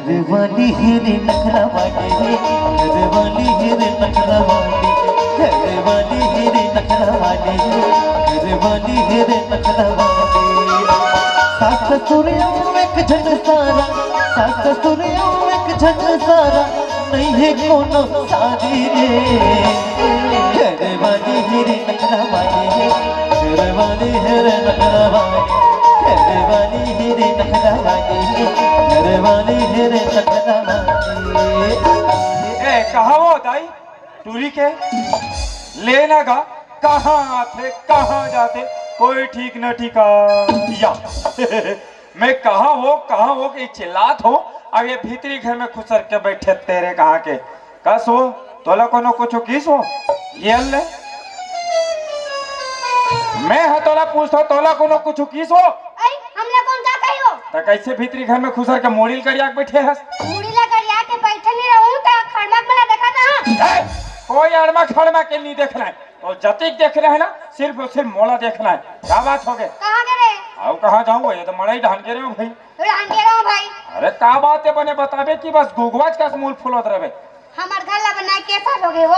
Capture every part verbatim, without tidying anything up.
घरवाली हे रे नखरा वाली हे, घरवाली हे रे नखरा वाली, घरवाली हे रे नखरा वाली हे, घरवाली हे रे नखरा वाली। सास ससुर अउ एक झन सारा, सास ससुर अउ एक झन सारा, नइ हे कोनो सारी रे। घरवाली हे रे नखरा वाली हे, घरवाली हे रे नखरा वाली, घरवाली हे रे नखरा वाली हे, घरवाली हे रे नखरा वाली। ए, कहाँ वो दाई? टूरी के लेना गा, कहाँ आथे, कहाँ जाथे, कोई ठीक न ठिकाना। मैं कहाँ वो, कहाँ वो के चिल्लात हो, अब ये भीतरी घर में खुसर के बैठे तेरे कहाँ के। कस वो, तोला कोनो कुछ किस वो? ये ले। मैं ह तोला पूछत हो, तोला कोनो कुछ किस वो? अरे, हमला कोन का कही हो? त कैसे भीतरी घर में खुसर के मोड़ी ल करिया के बैठे हस? मुड़ी ला करिया के बैठे नहीं रहूं, त खड़मा के मला देखा था। ए, कोई अड़मा खड़मा के नहीं देखना है। तो जतिक देखना है ना, सिर्फ और सिर्फ मोला देखना है। का बात हो गए? कहाँ गए रे? आओ, कहाँ जाऊँ? ये तो मड़ई ढान के रहे हो भाई। ढान के रहे हो भाई। अरे का बात है बने बताबे कि बस गुगवाच कस मूल फुलत रहबे। हमर घर ला बनाए के साल हो गए हो।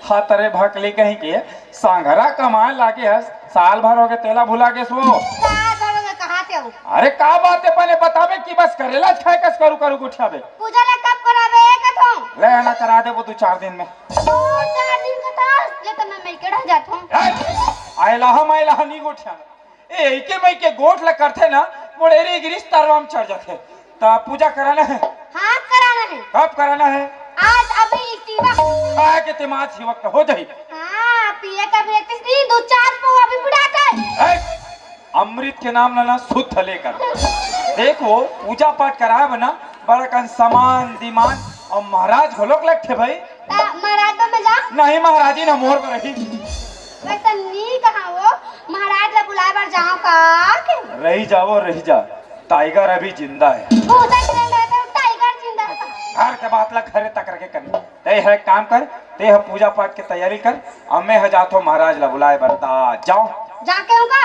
हाँ, तरे भकली कहीं के सांघरा कमाए लागे हस, साल भर हो गए तेला भुला गेस वो। साल भर हो गए, कहाँ से हो? अरे का बात है बने बताबे कि बस करेला छाए कस करू करू गुठियाबे। पूजा ला कब कराबे, ए कथो? ले ना, करा देबो दू चार दिन में। दू चार दिन का तो ले तो मैं मिलके रह जात हूँ। ए, आयला हम आयला नहीं गुठिया। ए, एके मई के गोठ ल करथे ना, मोर एरी गिरीश तरवा म चढ़ जाथे। त पूजा कराना है। हाँ, कराना है। कब कराना है? आज, अभी, इसी वक्त। खाए के दिमाग सी वक्त हो जाही। हाँ, पिए का भी रहतीस नहीं, दो चार पौवा भी बुढ़ा जाए। ए, अमृत के नाम लेना शुद्ध लेकर। देखो, पूजा पाठ कराए बना, बड़ा कन समान, दिमान अउ महाराज घलोक लगथे भाई। त महाराज बा में जा। नहीं, महाराजी ना मोर बर रही। वैसा नी कहा वो, महाराज ला बुलाए बर जाओ का के? रही जाओ, रही जा। टाइगर अभी जिंदा है। भूसा किरण रहता है, टाइगर जिंदा है। घर के बात ला घरे तक रखे करना। ते है काम कर, ते ह पूजा पाठ के तैयारी कर, अउ मैं ह जाथो महाराज ला बुलाए बर। ता जाओ। जाके होगा?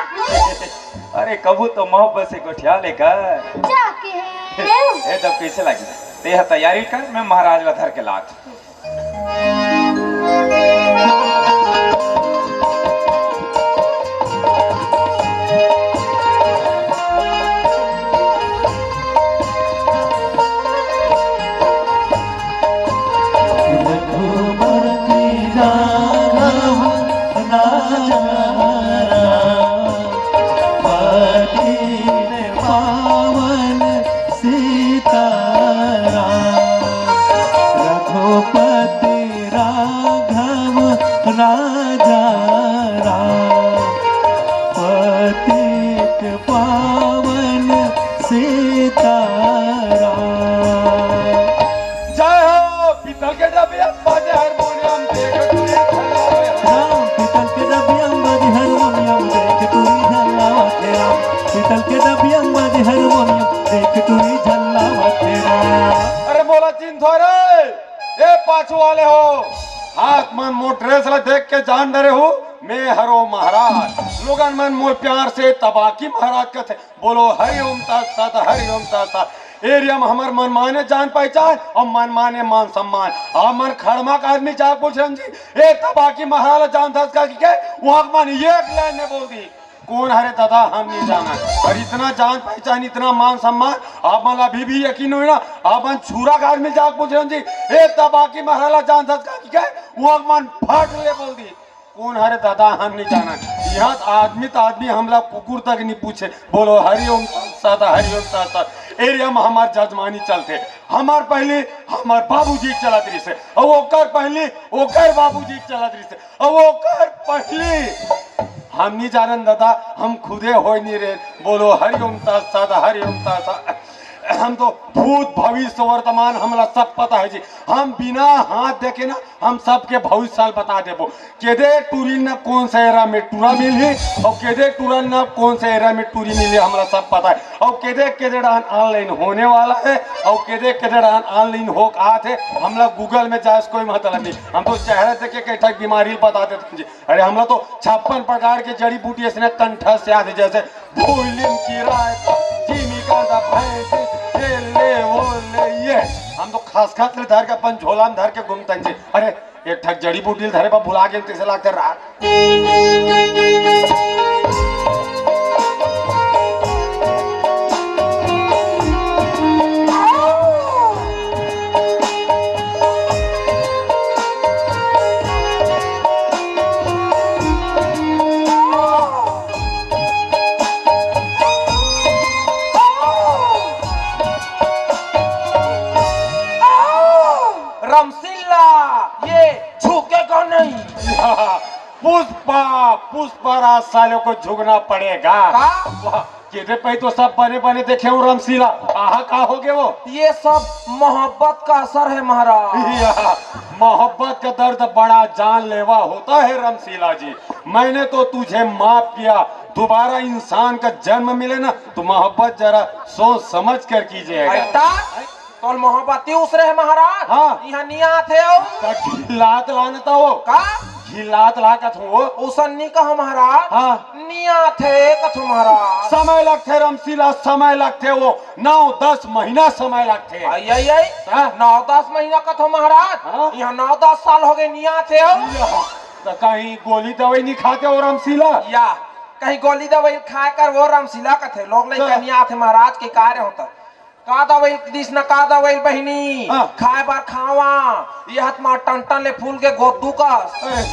अरे कभू तो मोहब्बत से गोठिया लेकर। जाके है। ए, तब कैसे लगी? ते ह तैयारी कर, मैं महाराज ला धर के लात। रघुपति राघव राजा राम, पतित पावन सीताराम। रघुपति राघव राजा राम, पतित पावन सीताराम। जय हो पीतल के डबिया बाजे हारमोनियम देख टूरी झल्लावे। राम पीतल के डबिया बाजे हारमोनियम देख टूरी झल्लावत हे राम। पीतल के डबिया बाजे हारमोनियम देख टूरी झल्लावत हे राम। अरे मोला चिन्हथो रे, ए पाछू वाले हो, हाथ मन मोर ड्रेस ला देख के जान डरे हो, मैं हरो महाराज। लोगन मन मोर प्यार से तबाकी महाराज कथे। बोलो हरि ओम तत्सत, हरि ओम तत्सत। एरिया में हमर मनमाने जान पहचान अउ मनमाने मान सम्मान। आप मन खड़मा के आदमी जाके पूछन जी, ए तबाकी महाराज जानथस का कि के? वहाँ के मन एक लाइन में बोल दी, कोन हरे दादा, हम नहीं जाना। और इतना जान पहचान, इतना मान सम्मान, आप मन अभी भी यकीन नहीं ना। आप मन छुरा के आदमी जाके पूछन जी, ए तबाकी महाराज जानथस का कि के? वहाँ के मन फट ले बोल दी, कोन हरे दादा, हम नहीं जाना। यहाँ आदमी त आदमी, हमला कुकुर तक नहीं पूछे। बोलो हरि ओम तत्सत, हरि ओम तत्सत। एरिया में हमार जजमानी चलथे। हमार पहली हमार बाबूजी चलत रहिसे, अउ ओकर पहली ओकर बाबूजी चलत रहिसे, अउ ओकर पहली हम नहीं जानन दादा, हम खुदे होय नहीं रे। बोलो हरि ओम तत्सत, हरि ओम तत्सत। हम तो भूत भविष्य वर्तमान हमला सब पता है जी। हम बिना हाथ देखे ना हम सबके भविष्य साल बता देबो। केदे टूरी न कोन सा एरा में टूरा मिलही अउ केदे टूरा न कोन सा एरा में टूरी मिलही, हमला सब पता है। अउ केदे केदे डाहन ऑनलाइन होने वाला है अउ केदे केदे डाहन ऑनलाइन होके आत है, हमला Google में जाए से कोई मतलब नहीं। हम तो चेहरा देख के कई ठक बीमारी बता देते हैं जी। अरे हमला तो छप्पन प्रकार के जड़ी बूटी ऐसने कंठस्थ याद है, जैसे भूलिम की राय, जिमी कांदा भैंसिस, ये ले वो खसखस ले धर के अपन झोला में धर के घूमतन जी। अरे, एक ठक जड़ी बूटी ल धरे बर भुला गेन, तइसे लागथे रात। रमसीला, ये झुकेगा नहीं। पुष्पा, पुष्पा राज सालों को झुकना पड़ेगा। का? वाह, किते पई तो सब बने बने देखे हूँ रमसीला। आहा, का हो गए वो? ये सब मोहब्बत का असर है महाराज। या, मोहब्बत का दर्द बड़ा जानलेवा होता है रमसीला जी। मैंने तो तुझे माफ किया, दोबारा इंसान का जन्म मिले ना तो मोहब्बत जरा सोच समझ कर कीजिएगा। ऐसा? तोर मोहब्बती उसरे हे महाराज। हाँ। इहाँ नियात हे ओ। त घिल्लात लानता हो। का? घिल्लात ला कथो वो। उसन नी कहो महाराज। हाँ। नियात हे कथो महाराज। समय लगथे रमसीला, समय लगथे वो। नौ दस महीना समय लगथे। आई, आई, आई। हाँ। नौ दस महीना कथो महाराज। हाँ। इहाँ नौ दस साल हो गए नियात हे ओ। या, त कहीं गोली दवाई नहीं खाते हो रमसीला? या, कहीं गोली दवाई खाए कर वो रमसीला कथे। लोग लइका तो नियात हे महाराज के कार्य होता। का दवाई दिस न का दवाई बहिनी, हाँ। खाए बर खावा, ये हाथ मा टन टन ले फूल के गोद्दू कस। अरे।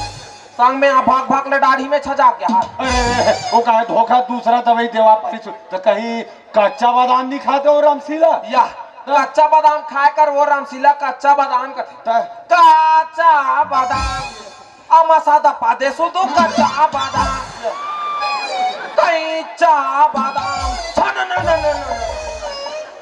संग में आ भाग भाग ले डाढ़ी में छजा के हाथ। अरे, वो काहे धोखा दूसरा दवाई देवा पारिस, त कहीं कच्चा बादाम नहीं खाते हो रामशीला? या, हाँ। कच्चा बादाम खाए कर वो रामशीला कच्चा बादाम कथे। त? कच्चा बादाम। अमासा दपा दे सुदू कच्चा बादाम, कच्चा बादाम। छन न न न न।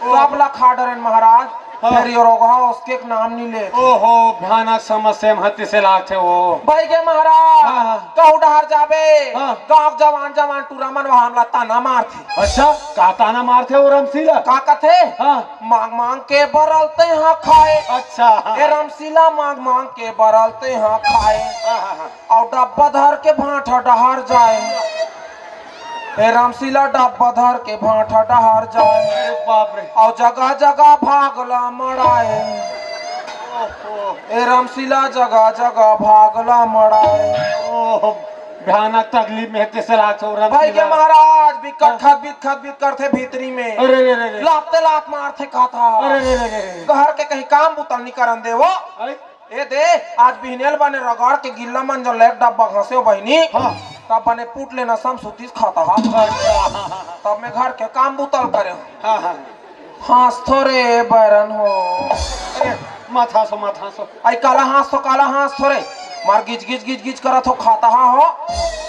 सब ला खा डरेन महाराज। हाँ। फेर ये रोगहा उसके एक नाम नी ले। ओहो, भयानक समस्या में हत्ती से लागथे वो। भाई गे महाराज, हाँ, हाँ। कहूँ डहर जाबे, हाँ। गाँव जवान जवान टूरा मन वहाँ हमला ताना मारथे। अच्छा, का ताना मारथे वो रामशीला? का कथे? हाँ। मांग मांग के बरल तेहा खाए। अच्छा, हाँ। ए रामशीला मांग मांग के बरल तेहा खाए। हाँ, हाँ, हाँ। अउ डब्बा धर के भांठा डहर जाए। ए रामशीला डब्बा धर के भांठा डहर जाए। अरे बाप रे। अउ जगह जगह भागला मड़ाए। ओहो। ए रामशीला जगह जगह भागला मड़ाए। ओहो। भयानक तकलीफ में हे तइसे लागथे वो भाई के रामशीला। महाराज, बिकट हाँ। खत बित खत बित करथे भीतरी में। अरे रे रे रे। लात ते लात मारथे खाता। अरे रे रे रे रे। घर के कहीं काम बुता ल नी करन दे वो। अरे। ए दे, आज बिहनेल बने रगड़ के गिल्ला मन जो लेक डब्बा घसे हो बहिनी। हाँ। तब बने पुट लेना सम सुतीस खाता हा। अच्छा। तब मैं घर के काम बुता ल करे हूँ। हाँ, हाँ। हाँसथो रे बैरन हो। अरे, मत हाँसो, मत हाँसो। आई काला हाँसथो, काला हाँसथो रे। मार गिज गिज गिज गिज करत हो खाता हा हो।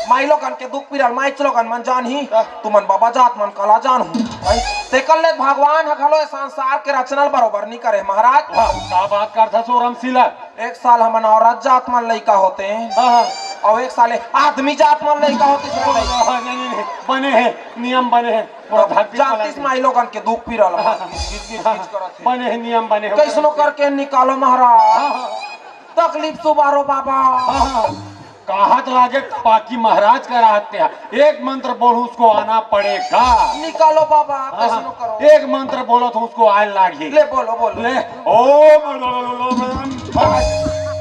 माई लोगन के दुख पीरा ल माईच लोगन मन जानही। हाँ। तुमन बाबा जात मन काला जानहू। आई, तेकर ले भगवान ह घलो ए संसार के रचना ल बरोबर नी करे महाराज। हाँ, का बात करथस वो रामशीला? एक साल हमन औरत जात मन लइका होते हैं। हाँ, हाँ। अउ एक साल आदमी जात मन लइका होते हैं। हाँ, नहीं, नहीं, नहीं, बने हे, नियम बने हे। थोड़ा तब धरती जानतीस पलट माई लोगन के दुख पीरा ल हाँ, हाँ। गिज गिज गिज गिज करत हे। बने हे, नियम बने हे। कइसनो करके निकालो महाराज। हाँ, हाँ। तकलीफ सुबारो बाबा। हाँ, हाँ। काहत लागे तब आकी महाराज करा हत्या। एक मंत्र बोलूं उसको आना पड़ेगा। निकालो बाबा, हाँ, कइसनो करो। एक मंत्र बोलो तो उसको आए लागी। ले बोलो, बोलो। ले, ओम।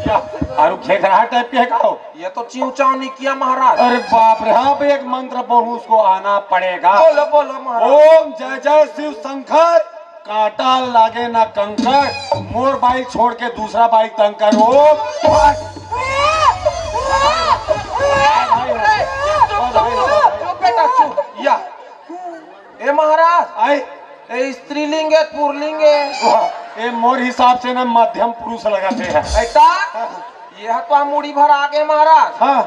या, अरु घेघरा टाइप के हे का हो? ये तो चिंव चांव नी किया महाराज। अरे बाप रे, हाँ, अब एक मंत्र बोलूं उसको आना पड़ेगा। बोलो, बोलो महाराज। ओम जय जय शिव शंकर। कांटा लागे ना कंकर, मोर बाइक छोड़ के दूसरा बाइक तंग कर। ओ, चुप, चुप, चुप, चुप बेटा, चुप। या। ए महाराज, आई। ए स्त्रीलिंग हे, पुरलिंग हे? वाह, ए मोर हिसाब से ना मध्यम पुरुष लगथे। ऐसा? ये तो हम मुड़ी भर आगे महाराज। हाँ।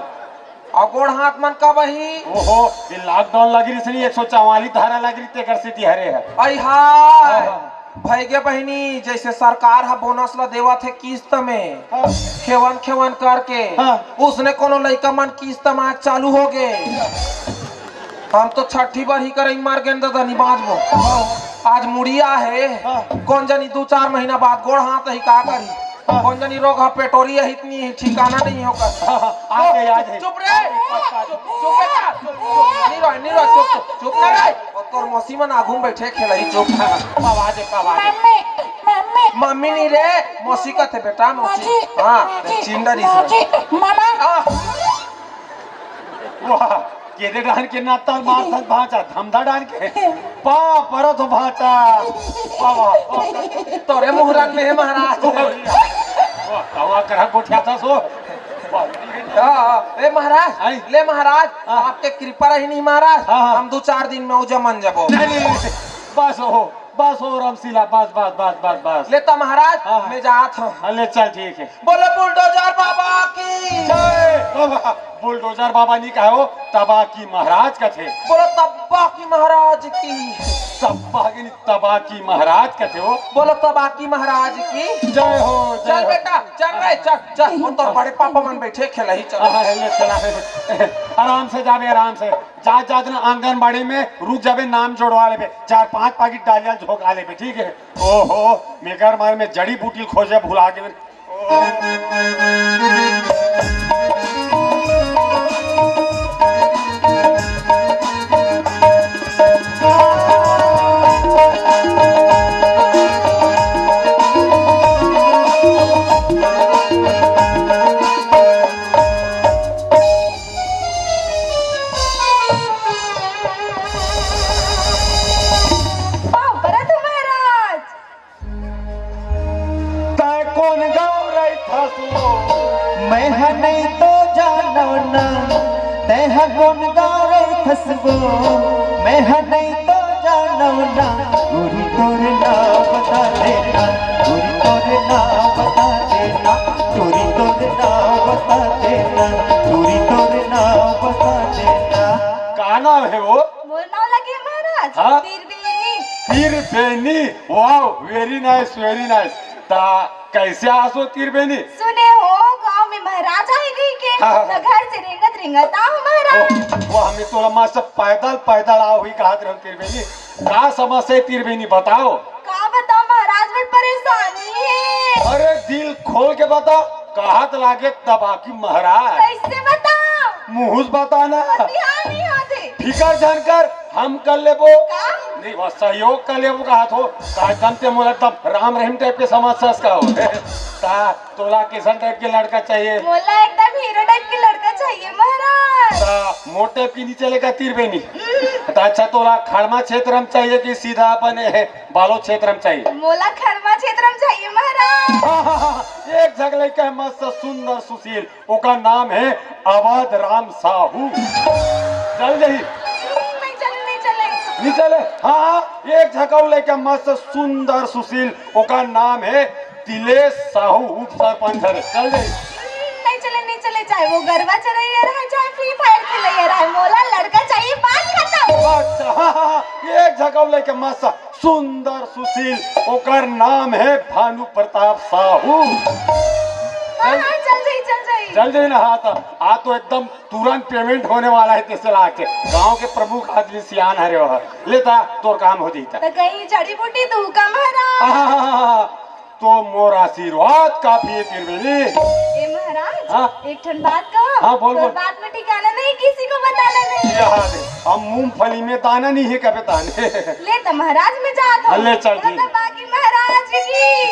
अउ गोड़ हाथ मन का बही? ओहो, ये लॉकडाउन लगी रही, एक सौ चवालीस धारा लगी रही, तेकर सेती हरे हे। आई हाय। हाँ, हाँ। भई गे बहिनी, जइसे सरकार ह बोनस ल देवत हे किस्त में, हाँ। खेवन खेवन करके, हाँ। उसने कोनो लइका मन किस्त मांग चालू हो गे। हम तो छठी बरही करई मर गेन दादा, नी बांचबो। हाँ। आज मुड़िया हे, हाँ। कोन जनी दू चार महीना बाद गोड़ हाथ ही का करी। हाँ। कोन जनी रोग ह पेटोरी अहित नी, ठिकाना नहीं होकर। हाँ, हाँ, आ गए, आ गए। चुप रे, चुप, चुप बेटा, चुप, चुप, नी रो, नी रो, चुप, चुप, चुप ना रे। अउ तोर मौसी मन आगू में बैठे खेलही, चुप। आवाज है, आवाज है। मम्मी, मम्मी, मम्मी नहीं रे, मौसी कथे बेटा, मौसी। मौसी, हाँ, मौसी, चिंडा नहीं मौसी, मामा। आ। वाह, केदे डान के नाता मार थस भांचा, धमधा डान के। पा, परत हो भांचा। वाह, वाह, वाह। तोरे मुहरान में है महाराज। वाह, कवा करा गोठिया था सो। वाह। हाँ, ए महाराज, आई। ले महाराज, हाँ। आपके कृपा रही नहीं महाराज, हाँ, हाँ। हम दो चार दिन में उजा मन जाबो। नहीं, नहीं, नहीं, बस हो। बस हो रामशीला, बस, बस, बस, बस, बस। लेता महाराज, हाँ, हाँ। मैं जात हूँ। हाँ, ले चल, ठीक है। बोलो बुलडोजर बाबा की। जय बाबा। बुलडोजर बाबा नहीं कहे हो, तबाकी महाराज कथे। बोलो तब्बाकी महाराज की। तब्बाकी नहीं, तबाकी महाराज कथे हो। बोलो तबाकी महाराज की। जय हो, जय चल हो। बेटा, चल रे, चल, चल। वो तो बड़े पापा मन बैठे खेला ही चल। हाँ, हाँ, ले चला। आराम से जाबे, आराम से। जात जात ना आंगनबाड़ी में रुक जाबे, नाम जोड़वा लेबे, चार पांच पाकिट डालिया झोंका लेबे, ठीक है। ओहो, मेकर मार में जड़ी बूटी खोजे भुला के। पाँव परत हो महाराज। तैं कोन गाँव रहिथस वो? मैं ह नहीं तो जानव ना, तैं ह कोन गाँव रहिथस वो? मैं ह नहीं तो जानव ना, टूरी तोर नाव बता देना, टूरी तोर नाव बता देना, टूरी तोर नाव बता देना, टूरी तोर नाव बता देना। का नाव हे वो? मोर नाव लगे महाराज, हाँ? Triveni. Triveni, wow, very nice, very nice। ता कैसे आसो तिरबेनी? सुने हो, गांव में महाराज आए रही के, हाँ, हाँ। तो घर से रेंगत रेंगत आओ महाराज। ओ, वो हमें तोला मस्त पैदल पैदल आओ ही कहत रहो तिरबेनी। का समस्या है तिरबेनी, बताओ। का बताओ महाराज, बड़ परेशानी है। अरे दिल खोल के बता, कहत लागे तबाकी महाराज। कैसे बताओ? मुँह से बता ना। बतिया नहीं होते। फिकर झन कर, हम कर लेबो। का? नहीं, बस सहयोग कर लेबो कहत हो। का एकदम ते मोला एकदम राम रहीम टाइप के समझ सस का हो। ता तोला कैसन टाइप के लड़का चाहिए? मोला एकदम हीरो टाइप के लड़का चाहिए महाराज। ता मोर टाइप की नहीं चलेगा तिरबेनी। हम्म। ता अच्छा तोला खड़मा क्षेत्र में चाहिए कि सीधा अपन बालो क्षेत्र में चाहिए? मोला खड़मा क्षेत्र में चाहिए महाराज। एक झक लइका है मस्त सुंदर सुशील, ओकर नाम है अवध राम साहू। चल जाही? नहीं चले, नहीं चले। नहीं चले? हाँ, हाँ, एक झक अउ लइका मस्त सुंदर सुशील, ओकर नाम है तिलेश साहू, उप सरपंच हरे। चल जाही? नहीं चले, नहीं चले, चाहे वो गरबा चरैया रहे, चाहे फ्री फायर खेलैया रहे, मोला लड़का चाहिए, बात खत्म। अच्छा, हाँ, हाँ, हाँ, एक झक अउ लइका मस्त सुंदर सुशील, ओकर नाम है भानु प्रताप साहू। हाँ, हाँ, चल जाही, चल जाही। चल जाही ना, हाँ, तो आज तो एकदम तुरंत पेमेंट होने वाला है, तेसे लागथे। गांव के प्रमुख आदमी सियान हरे हो, लेता तोर काम हो जाता। तो कहीं जड़ी बूटी दूँ का महाराज? हाँ, हाँ, हाँ, हाँ। तो मोर आशीर्वाद काफी है तेरे लिए। ए महाराज, हाँ? एक ठन बात कहो। हाँ, बोल, तोर बोल। बात में ठिकाना नहीं, किसी को बताना नहीं। याद है, हम मूंगफली में दाना नहीं है कबे ताने। ले तो महाराज में जात हो। हाँ, ले चल, ठीक। तो बाकी महाराज की।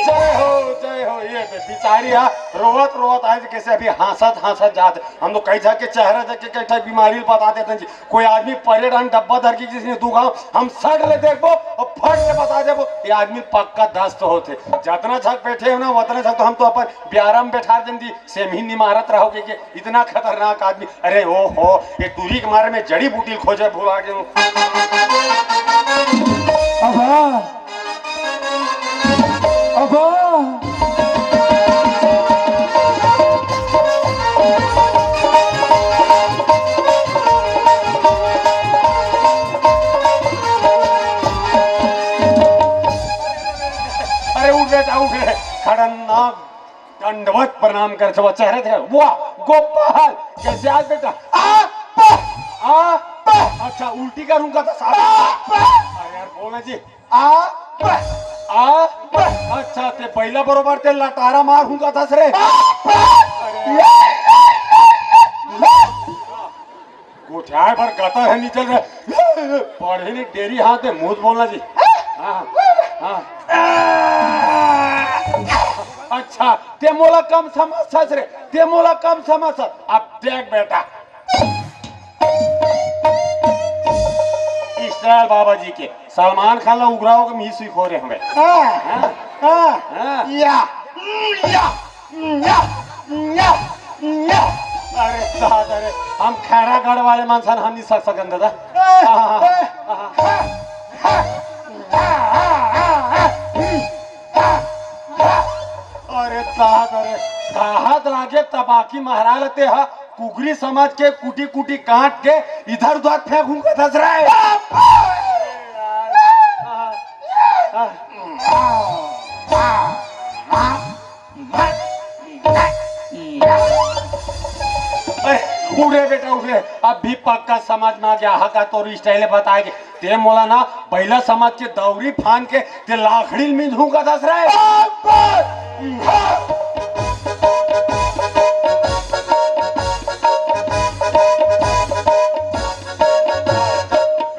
जय हो, जय हो। ये बे बिचारी हा, रोवत रोवत आज कैसे अभी हंसत हंसत जात। हम तो कई झक के चेहरा देख के कई ठक बीमारी बता देते हैं जी। कोई आदमी परेड हन डब्बा धर के किसी ने दू घाव, हम सट ले देखबो और फट ले बता देबो, ये आदमी पक्का दस्त होथे। जतना झक बैठे हो ना, उतना झक तो हम तो अपन ब्यारा में बैठा देन दी, सेमही निमारत रहो के, के इतना खतरनाक आदमी। अरे ओ हो, ये टूरी के मारे में जड़ी बूटी खोजे भुला गए हो। अबा, अबा। अरे उठ बेटा, उठ रे। खड़ंग नाग दंडवत प्रणाम कर छवा, चेहरा देखा। वाह, गोपाल, कैसे आज बेटा? आ, पा, आ, पा। अच्छा, उल्टी करूंगा तो साला। आ, पा। अरे यार, बोल ना जी। आ, पा, आ, पा। अच्छा, ते बैला बरोबर ते लटारा मार हूंगा था रे। आ, पा। अरे। गोठियाए भर गतर है, निकल रहे। पढ़े नहीं डेरी हाथ में, मुंह बोलना जी। हाँ, हाँ। ते मोला कम समझथस रे, ते मोला कम समझथस। अब देख बेटा, स्टाइल बाबा जी के, सलमान खान ला उगराव के मी सीखो रे हमें। हाँ, हाँ? हाँ, हाँ। या, या, या, या, या। अरे दादा रे, हम खैरागढ़ वाले मन सन हम नहीं सक सकन दादा। हाँ, हाँ, हाँ, हाँ। अरे दादा रे, कहत लागे तबाकी महाराज ते ह कुकरी समाज के कुटी कुटी काट के इधर उधर फेंकूं का धस रहा है। अरे, उठ रे बेटा, उठ रे। अब भी पक्का समझ में आ गया, हा का तोर स्टाइल बताए के। ते मोला ना बइला समाज के दौरी फान के ते लाखड़ी मिंजहूं का धस रहा है।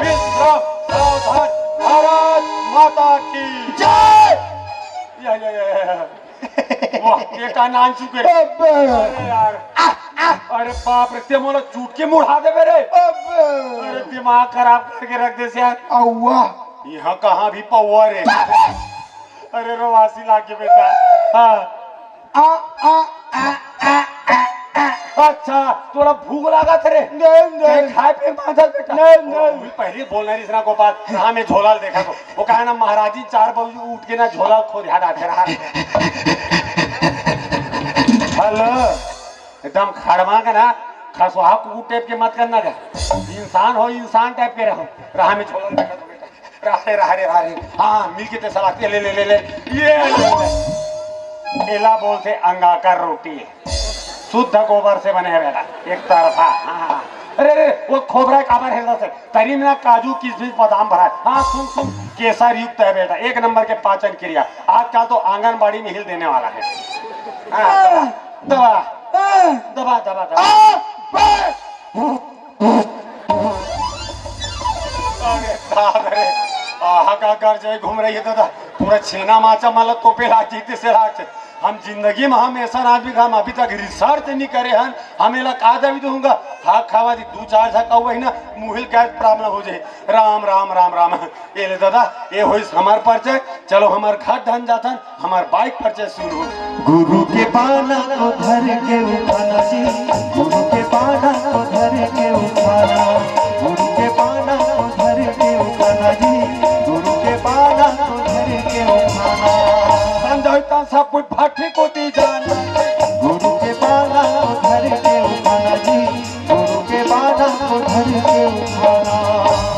विश्व सावधान, भारत माता की जय। या, या, या, या। वाह, ये का नान चुके। अबे। अरे यार। अरे बाप रे, ते मोला चूट के मुड़ा देबे रे। अबे। अरे दिमाग खराब करके रख दे यार। अउवा। यहाँ कहाँ भी पौवा रे। अरे रोवासी लागे बेटा। हाँ। आ, आ, आ, आ, आ, आ। अच्छा, तोला भूख लागत रे? नहीं, नहीं। कहीं खाए पिए मांगत बेटा? नहीं, नहीं। पहले बोलना नहीं, इसना गोपाल, हाँ, मैं झोला देखा तो। वो कहा ना, महाराजी चार बजे उठ के ना झोला खोरिया डालते रहा। हेलो, एकदम खड़मा के ना, खसवा कुकुर टाइप के मत करना का। इंसान हो, इंसान टाइप के रहो। रहा में झोला देखा तो बेटा। रहा रे, रहा रे, रहा रे। हाँ, मिल के ते सलाह, ले, ले, ले, ले। ये ले। एला बोलते अंगाकर रोटी। शुद्ध गोबर से बने हैं बेटा, एक तरफा। हाँ, हाँ। अरे, अरे, वो खोबरा काबर है से? तरी में ना काजू, किशमिश, बादाम भरा है। हाँ, सुन, सुन, केसर युक्त है बेटा, एक नंबर के पाचन क्रिया। आजकल तो आंगनबाड़ी में हिल देने वाला है। हाँ, दबा, दबा, दबा, दबा, दबा। अरे दादा रे, आहा का घर जाए घूम रही है दादा, पूरा छेना माचा माला तोपे लाग जीते से लाग। हम जिंदगी में हम ऐसा आदमी का हम अभी तक रिसर्च नहीं करे हन, हम एला का दवाई दूंगा, खा खावा दी दू चार झा कहू ना, मुहिल गैस प्रॉब्लम हो जाए। राम राम राम राम। ए ले दादा, ए होइस हमार परिचय। चलो हमार घर धन जाथन, हमार बाइक परिचय शुरू हो। गुरु के पाना को धर के उठाना जी, गुरु के पाना को धर के उठाना, गुरु के पाना को धर के उठाना जी, गुरु के पाना को धर के उठाना। समझौता सब कुछ भट्टी को दी जाना। गुरु के पाना को धर के उठाना जी, गुरु के पाना को धर के उठाना।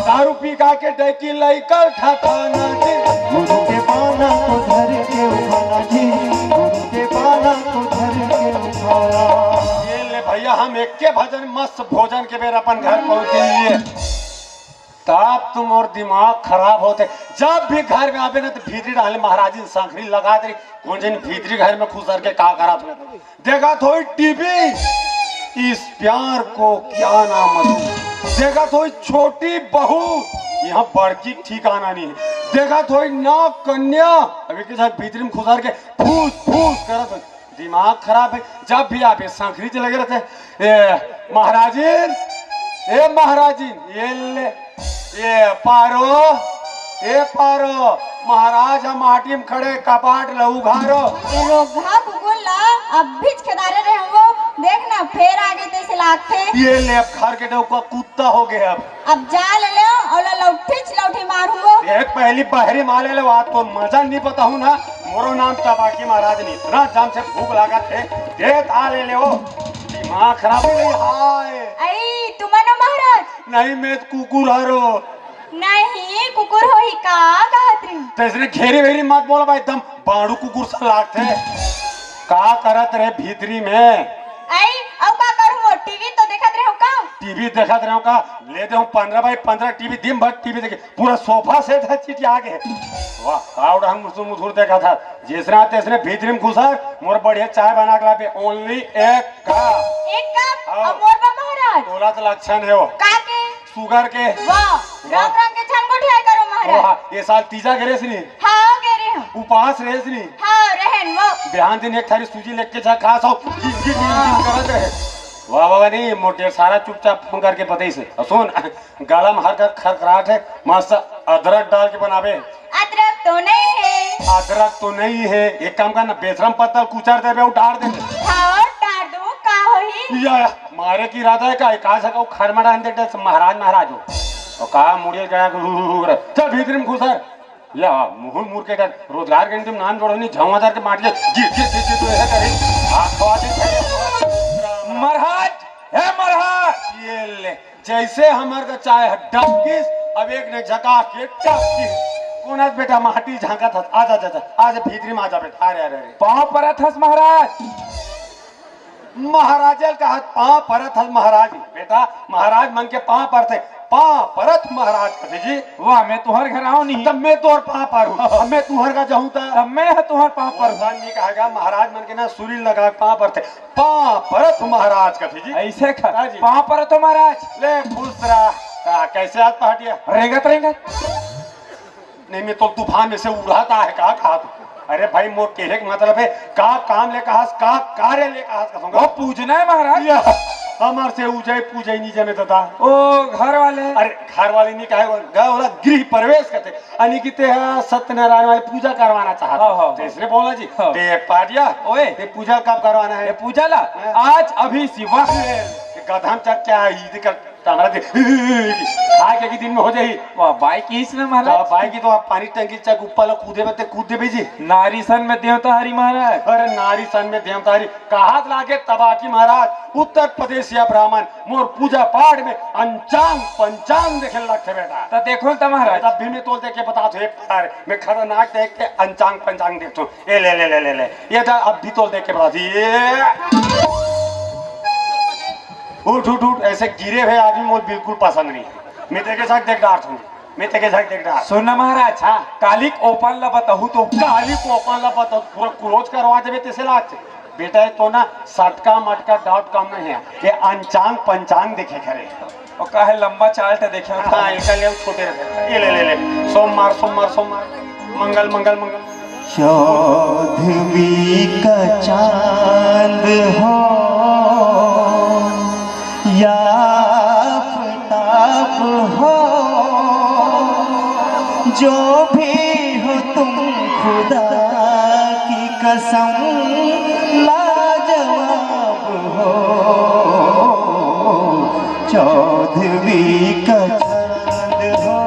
दारू पी खा के डैकी लइका ठठाना जी। गुरु के पाना को धर के उठाना जी, गुरु के पाना को धर के उठाना। ये ले भैया, हम एक के भजन मस्त भोजन के बेर अपन घर पहुंच गए। तब तो मोर दिमाग खराब होते। जब भी घर में आबे ना, तो भीतरी डाले महाराजिन सांखरी लगा दे, कौन जन भीतरी घर में खुसर के का करत हो। देखत होई टीवी, इस प्यार को क्या नाम दूं। देखत होई छोटी बहू, यहाँ बड़की ठिकाना नहीं। देखत होई नाग कन्या, अभी के साथ भीतरी में खुसर के फूस फूस करत होई। दिमाग खराब है, जब भी आप ये सांखरी से लगे रहते हैं। ए, महाराजिन, ए महाराजिन, ये ले, ए पारो, ए पारो, महाराज हम माटी में खड़े कपाट ल उघारो। ए रोगहा कुकुर ला, अभीच खेदारे रहे हो, देख ना, फेर आगे तैसे लागथे। ये ले, अब घर के डौका कुत्ता हो गए अब। अब जा ले ले, ओला लौठी च लौठी मारूंगो। देख, पहली बहरी माले ले, बात तो मजा नहीं बताऊं ना। मोरो नाम तबाकी महाराज नहीं, इतना जम से भूख लागत है। दे ता ले ले वो। दिमाग खराब हो गई, हाय। आई, तुमन हो महाराज? नहीं, मैं तो कुकुर हरो। नहीं, कुकुर हो ही का कहत रही? तो इसने घेरी वेरी मत बोला भाई, एकदम बाड़ू कुकुर सा लागत है। का करत रहे भीतरी में? आई, अब का करूं, वो टीवी तो देखत रहे हो का? टीवी देखत रहे हो का? ले दे हूं पंद्रह बाई पंद्रह टीवी, दिन भर टीवी देखे, पूरा सोफा सेट ह चिटिया गे। वाह, का उड़हन मुसुर मुसुर देखत ह, जैसने तैसने भीतरी में घुसर, मोर बढ़िया चाय बना के लाबे, only एक कप। एक कप? हाँ। अब मोर बा महाराज। तोला तो लक्षण है वो। का के? शुगर के। वाह, वाह। रंग रंग के झन गोठियाई करो महाराज। वाह, ये साल तीजा गे रेस नहीं? हाँ, गे रहे हूँ। उपास रेस नहीं? हाँ, रहन वो। बिहान दिन एक थारी सूजी लेके जा, खा सो, गिन, गिन, गिन, गिन करत रहे। वाह, वाह, नहीं, मोटे सारा चुपचाप फोन करके बताई से। और सुन, गला में हर का खरखराट है, मस्त अदरक डाल के बनावे। अदरक तो नहीं है। अदरक तो नहीं है, एक काम करना, बेशरम पत्ता कुचर देबे, उतार देबे। हाँ, डाल दो, का होही? या, या, मारे की इरादा है का? का सका वो खरमड़ा अंदर दे, महाराज, महाराज हो। और कहा मुड़िए गया, चल भीतरी में घुसर। या, मुहुर मुर के कर, रोजगार के तुम नाम जोड़ो नहीं, झावादार के मार ले, गिर, गिर, गिर, गिर, तो ऐसा करे, हाथ खवा दे। महाराज, हे महाराज। ये ले, जैसे हमर का चाय है डबकिस, अब एक ने झका के टपकिस। कौन है बेटा, माटी झांका था? आजा, आजा, आजा, भीतरी में आजा बेटा। अरे, अरे, अरे। पाँव परत हस महाराज। महाराजल कहत पाँव परत हस महाराज। बेटा, महाराज मन के पाँव परथे, पाँव परत महाराज कथे जी। वाह, मैं तुहर घर आऊं नहीं। तब मैं तोर पाँव परहूं, अब मैं तुहर का जाऊं त? तब मैं ह तुहर पाँव परहूं। नहीं कहा गया, महाराज मन के ना सुरील लगा पाँव परथे, पाँव परत महाराज कथे जी। ऐसे कर, हाँ जी। पाँव परत हो महाराज। ले खुश रहा। का, कैसे आज पहाटिया? रेंगत, रेंगत। नहीं, मैं तो तूफान में से उड़ाता है, का कहा तू? अरे भाई, मोर कहे के मतलब है, का काम ले कहस, का कार्य ले कहस, कसम वो का? पूजना है महाराज। या, हमर से उजय पूजय नहीं जमे दादा। ओ, घर वाले। अरे, घर वाले नहीं कहे, वो ग-, ओला गृह प्रवेश करते, यानी कि ते ह सत्यनारायण वाली पूजा करवाना चाहता। हाँ, हाँ, तो हाँ। इसने बोला जी, हाँ। ते पाटिया, ओए। ते पूजा कब करवाना ये है? पूजा ला? हाँ। आज, अभी, शिवा। ये गधा में चढ़ क्या है? ये कर, कमरा दे। खाए के दिन में हो जाही। वाह, बाई किस में महाराज? तो बाई की तो आप पानी टंकी चक ऊपर लो कूदे बते कूद देबे जी। नारी सन में देवता हरी महाराज। अरे नारी सन में देवता हरी। कहात लागे तबाकी महाराज, उत्तर प्रदेश या ब्राह्मण मोर पूजा पाठ में अंचांग पंचांग देखे लगथे बेटा। तो देखो तो महाराज। तब भी मैं तोल देख के बता दो, एक बार मैं खतरनाक देख के अंचांग पंचांग देखता हूँ। ए ले, ले, ले, ले, ले। ये तो अब भी तोल देख के बता दी। ये उठ, उठ, उठ, ऐसे गिरे हुए आदमी मोर बिल्कुल पसंद नहीं है। मैं तेरे के साथ देख डार हूँ, मैं तेरे के साथ देख डार। सुन ना महाराज, हाँ। काली ओपन ला बताहू तो। काली ओपन ला बताहू, पूरा क्लोज करवा देबे तेसे लाग। बेटा, ये तो ना सटका मटका डॉट कॉम नहीं है, ये अंचांग पंचांग देखे खरे। और का है लंबा चार्ट देखे हो? हाँ, इनका ले छोटे रहते। ये ले, ले, ले। सोमवार, सोमवार, सोमवार। मंगल, मंगल, मंगल। चौदहवीं का चांद हो या आफताब हो, जो भी हो तुम खुदा की कसम लाजवाब हो। चौदहवीं का चांद हो।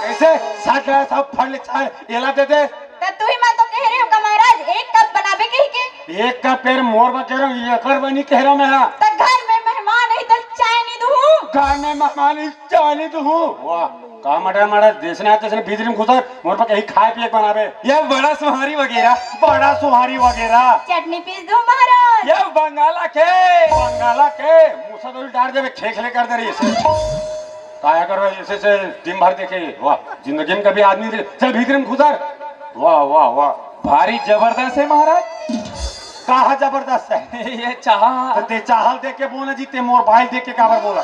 कैसे? साठ रहा था, फल चाय, एला दे दे। त तुही मन तो कह रहे हो का महाराज, एक कप बनाबे कही के? एक कप पेर मोर बर कह रहा हूँ, एकर बर नहीं कह रहा हूँ मैं। हाँ। त घर में मेहमान है त चाय नहीं दूँ? घर में मेहमान है, चाय नहीं दूँ? वाह, का मटर मटर, जैसने आते तैसने भीतरी में घुसर, मोर बर कहीं खाए पिए के बनाबे। ये बड़ा सुहारी वगैरह। बड़ा सुहारी वगैरह। चटनी पीस दूँ महाराज? ये बंगाला के। बंगाला के, मूसा तो डार देबे, खेखले कर दे रही है। काया करो ऐसे से दिन भर देखे, वाह, जिंदगी में कभी आदमी देखे। चल भीतरी में घुसर। वाह, वाह, वाह। भारी जबरदस्त है महाराज। कहा जबरदस्त है? ये चाह। तो ते चाहल देख के बोला जी, ते मोर बाइल देख के काबर बोला?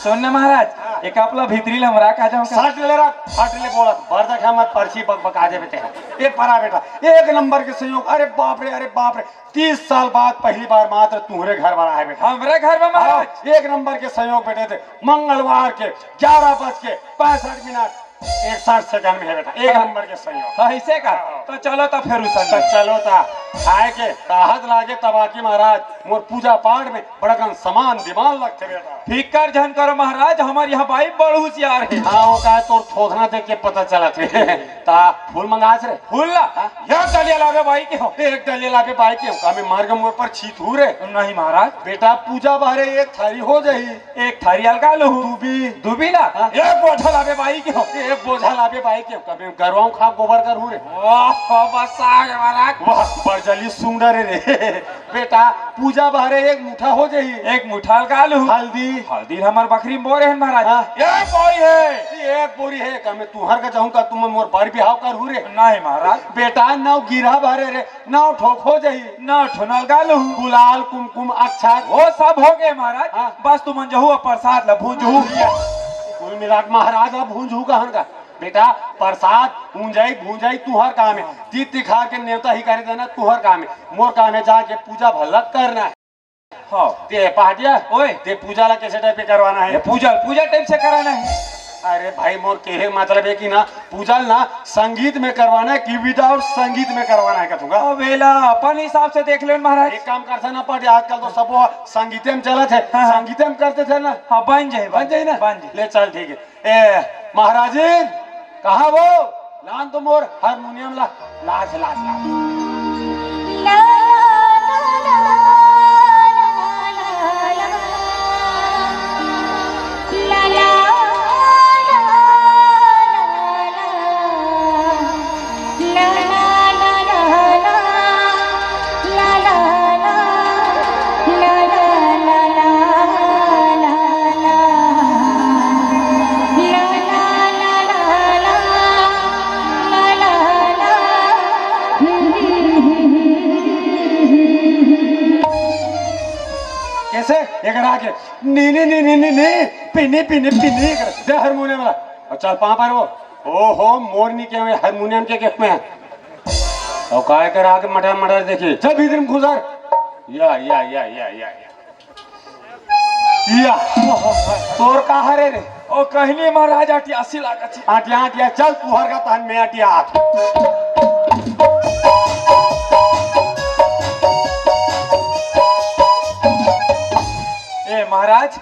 सुन ना महाराज, हाँ। एक अपला भीतरी लमरा का जाऊँ का? सट ले रहा, सट ले बोला, बरदा खा मत, पर्ची बक बका देबे ते। ए परा बेटा, एक नंबर के संयोग, अरे बाप रे, अरे बाप रे, तीस साल बाद पहली बार मात्र तुम्हरे घर वाला है बेटा। हमरे घर में महाराज? हाँ, एक नंबर के संयोग बेटे थे। मंगलवार के ग्यारह बज के पैंसठ मिनट इकसठ सेकंड में है बेटा, एक नंबर के संयोग। हाँ, ऐसे का? हाँ। तो चलो तो फिर उसन तो में। चलो ता, आए के कहत लागे तबाकी महाराज, मोर पूजा पाठ में बड़कन समान दिमाग लगते बेटा। फिकर झन करो महाराज, हमारे यहाँ बाई बड़ होशियार है। हाँ, वो का है, तोर थोथना देख के पता चला थे। ता फूल मंगास रे। फूल ला? हाँ? एक डलिया लाबे बाई के हो। एक डलिया लाबे बाई के हो। का मैं मार के मोर पर छीत हूँ रे? नहीं महाराज। बेटा पूजा बाहरे एक थारी हो जाही। एक थारी अलगा लहू। दूबी। दूबी ला? हाँ। एक बोझा लाबे बाई के हो। एक बोझा लाबे बाई के हो। का मैं गरवाऊँ खा गोबर कर हूँ रे? वाह, बस आ गए महाराज। वाह, बरजली सुंदर रे। बेटा, पूजा बाहरे एक मुठा हो जाही। एक मुठा अलगा लहू। हल्दी। हल्दी हमर बखरी में बोरे हन महाराज। हाँ। एक बोरी है। एक बोरी है, का मैं तुहर का जाऊँ का, तुम मोर बर बिहाव करहू रे? नहीं महाराज। बेटा, नौ गिरहा बाहरे रे, नौ ठोक हो जाही। नौ ठो अलगा लहू। गुलाल, कुमकुम, अक्षत। वो सब हो गए महाराज। हाँ। बस तुमन जहू अउ प्रसाद ला भूंजहू। कुल मिला के महाराज अब भूंजहू कहन का। बेटा, प्रसाद, ऊंजाई, भूंजाई तुहर काम हे। तीत तिखार के नेवता ही करे देना तुहर काम हे। मोर काम हे जाके पूजा भला करना हे। हाँ। ते पहाटिया, ओए। ते पूजा ला कैसे टाइप के करवाना हे? ये पूजा, पूजा टाइप से कराना हे। अरे भाई, मोर कहे मतलब हे कि ना, पूजा ला ना संगीत में करवाना हे कि without संगीत में करवाना हे कथूंगा? अब एला अपन हिसाब से देख ले महाराज। एक काम करथे ना पहाटिया, आजकल तो सब वो संगीते में चलत हे, हाँ, हाँ। संगीते में करथे ना। हाँ, बन जाए, बन जाए ना? बन जाए। ले चल, ठीक हे। ए, महाराजिन, कहाँ वो? लान तो मोर हारमोनियम ला, लाज, लाज, लाज। कैसे? एकर आगे नी, नी, नी, नी, नी, नी, पिनी, पिनी, पिनी कर दे हारमोनियम वाला। और चल पाँव पर वो। ओहो, मोर नी के में, हारमोनियम के, के में। और काय कर आगे मटर, मटर देखिए। चल भीतर में घुसर। या, या, या, या, या, या। या। तोर का हरे रे? ओ कहनी महाराज, अटियासी लागत हे। अटिया, अटिया, चल तुहर का तहन में अटिया। ए महाराज,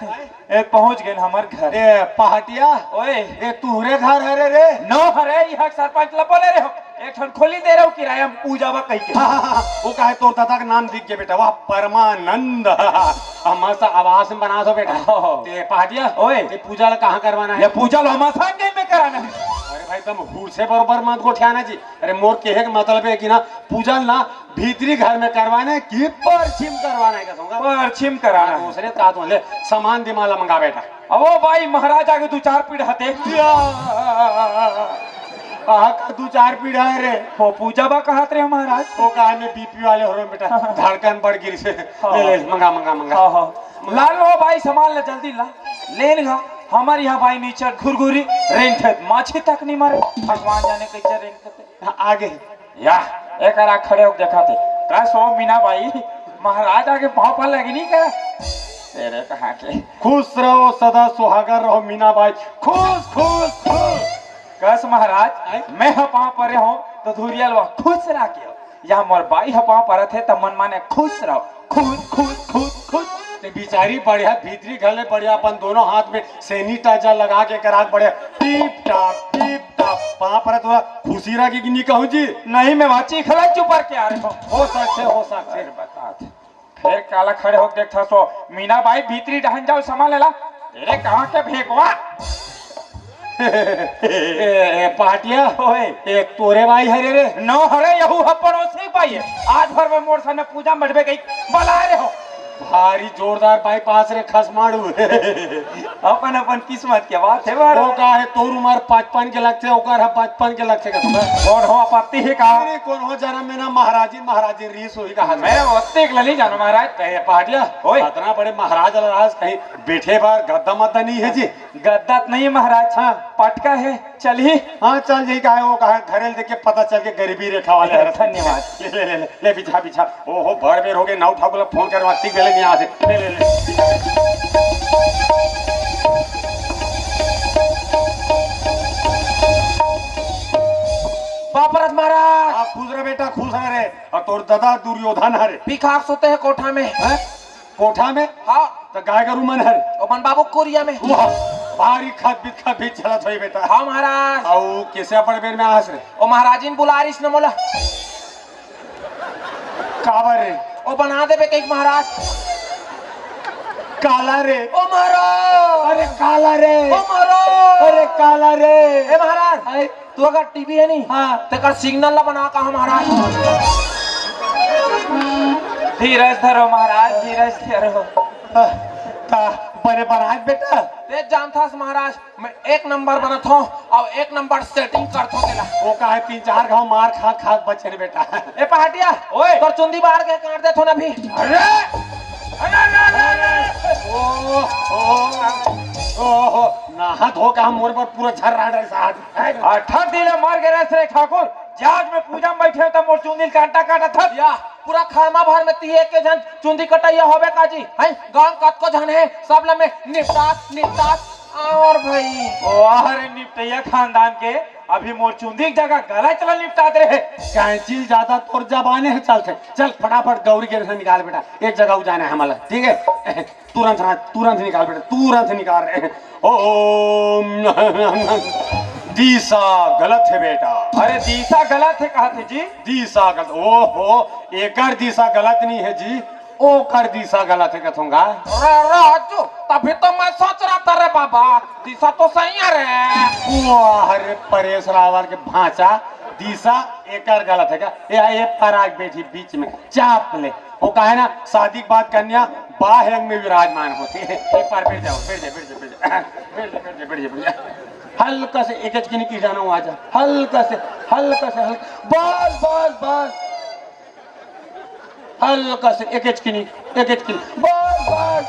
ए पहुंच गए हमर घर। ए पहाटिया, ओए। ए तुहरे घर हरे रे? नो हरे, इहाँ सरपंच ला बोले रहे हो। एक ठन खोली दे रहे हो किराया में पूजा बा कह के। वो काहे तोर दादा के नाम दिख गया बेटा, वाह परमानंद। हम मस्त आवास में बना दो बेटा। ओहो। ते पहाटिया, ओए। ते पूजा ला कहाँ करवाना हे? ये पूजा ला हम आसान गई में कराना हे। अरे भाई, तुम हुर से बरोबर मत गोठियाना जी। अरे मोर कहे के मतलब हे कि ना, पूजा ना भीतरी घर में करवाना हे कि परछिम करवाना हे, कसम का? परछिम कराना हाँ, हे। दूसरे का तो ले, सामान दिमाला मंगा बेटा। अवो भाई, महाराज आगे दू चार पीढ़ा हते। या। आहा, का दू चार पीढ़ा हे रे? हो, पूजा बा कहत रहे महाराज। वो कहा में बीपी वाले हो रहे बेटा, धड़कन बढ़ गिरी से। हाँ। ले, ले, मंगा, मंगा, मंगा। हाँ, हाँ। ला लो भाई, सामान ला जल्दी ला। लेन गा, हमर यहाँ भाई नीचे घुरघुरी रेंगथे, माछी तक नहीं मरे। भगवान जाने कैसे रेंगथे। हाँ, आगे। या, एकरा खड़े होके देखा थे। का सो मीना बाई, महाराज आगे पाँव पर लगी नहीं का? तेरे कहाँ के? खुश रहो, सदा सुहागर रहो मीना बाई। खुश, खुश, खुश। कस महाराज, आय? मैं ह पाँव परे हूँ, तो धुरियल वा खुश रह के हो। या मोर बाई ह पाँव परत हे, त मन माने खुश रहो। खुश, खुश, खुश, खुश। ते बिचारी बढ़िया भीतरी घर ले बढ़िया अपन दोनों हाथ में sanitizer लगा के करा के बढ़िया टिप टाप, टिप टाप। पाँव परत हुआ खुशी रह के कि नहीं कहूँ जी? नहीं, मैं वाची खला चुपर के आ रहे हो। हो सकथे, हो सकथे। फिर बता दे। फिर काला खड़े होके देखता सो, मीना बाई भीतरी डहन जाओ, सामान लेला। तेरे कहाँ के भेगवा? ए, ए, पाटिया, ओए। ए, तोरे बाई हरे रे? नो हरे, यहू ह पड़ोसी बाई हे। आज भर में मोर सने पूजा में बैठबे कही बला रहे हो। भारी जोरदार बाईपास रे खसमाड़ू। अपन अपन किस्मत के बात हे बार। वो का हे, तोर उमर पचपन के लगथे, ओकर ह पचपन के लगथे का तुम्हें? कौन हो आपत्ति हे का? अरे, कौन हो जन्म में ना महाराजी, महाराजी रीस होही कहा। मैं ओतेक ल नहीं जानों महाराज। कहे पाटिया, ओए। अतना बड़े महाराज ल आज कहीं बैठे बार गद्दा मद्दा नहीं हे जी? गद्दा त नहीं महाराज, हाँ। पटका हे, चलही। हाँ, चल जाही, काहे वो कहा घरे देख के पता चल के गरीबी रेखा वाले हरे। धन्यवाद। ले, ले, ले, ले, ले, बिछा, बिछा। ओहो, बड़ बेर हो गए, नाऊ ठाकुर ला फोन करवा, ठीक बेले नहीं आ से। ले, ले, ले। बापरत महाराज। हाँ, खुश रह बेटा, खुश रह रे। और तोर दादा दुर्योधन हरे। भिखार सोते हे कोठा में। हैं? कोठा में? हाँ। त गाय गरू मन हर? ओमन बाबू कोरिया में। वाह, भारी खत बित खत बित चलत होई बेटा। हाँ महाराज। अउ कैसे अपन बेर में आस रे? ओ महाराजिन बुला रहीस न मोला। काबर रे? ओ बना देबे कहिक महाराज। काला रे? ओ महाराज। अरे काला रे? ओ महाराज। अरे काला रे? ए महाराज। आए। तू अगर टीवी हे नहीं, हाँ। तेकर सिग्नल ला बना कहा महाराज। धीरज धरो महाराज, धीरज धरो। ता बने महाराज बेटा। ते जानथस महाराज, मैं एक नंबर बनत हूँ और एक नंबर सेटिंग करत हूँ तेला। वो का हे, तीन चार घाव मार खा खा बचे रे बेटा। ए पहाटिया, ओए। तोर चुंदी बाढ़ के काट देत हो ना भी। अरे, अरे, अरे, अरे, अरे। ओ, ओ, ओ, ओ। नहा धो के हम मोर बर पूरा झर्रा डरे साहब। अठक दिन ले मर गे रहिस रे ठाकुर, जे आज मैं पूजा में बैठे हंव त मोर चुंदी ल कांटा काटत हस। या, पूरा खरमा भर में तिही एक झन चुंदी कटइया होबे का जी? हैं? गांव कतको झन हे, सब ल मैं निपटात, निपटात, अउ भई। वाह रे निपटइया खानदान के, अभी मोर चुंदी के जगह गलत ल निपटात रहे। कैंची ल जादा तोर जबाने ह चलथे। चल फटाफट गौरी के से निकाल बेटा, एक जगह उ जाना हे हमला, ठीक हे? तुरंत हाथ, तुरंत निकाल बेटा, तुरंत निकाल रे। ओम। दिशा गलत हे बेटा। अरे दिशा गलत हे कहत हे जी। दिशा गलत, ओहो, एकर दिशा गलत नहीं हे जी, ओकर दिशा गलत हे कथों गा। अरे, अरे, राजू, तभी तो मैं सोच रहा था रे बाबा, दिशा तो सही है रे। वाह रे परेश रावल के भांचा, दिशा एकर गलत हे का? ये, ये पराग बैठी बीच में, चाप ले। वो कहे ना, शादी के बाद कन्या बाह्य अंग में विराजमान होती है। एक बार बैठ जाओ, बैठ जा, बैठ जा, बैठ जा, बैठ जा, बैठ जा, बैठ जा, बैठ जा। हल्का से एक एचकिनी की जाना, आ जा, हल्का से, हल्का से, हल्का, बस, बस, बस, हल्का से एक एचकिनी, एक एचकिनी, बस, बस।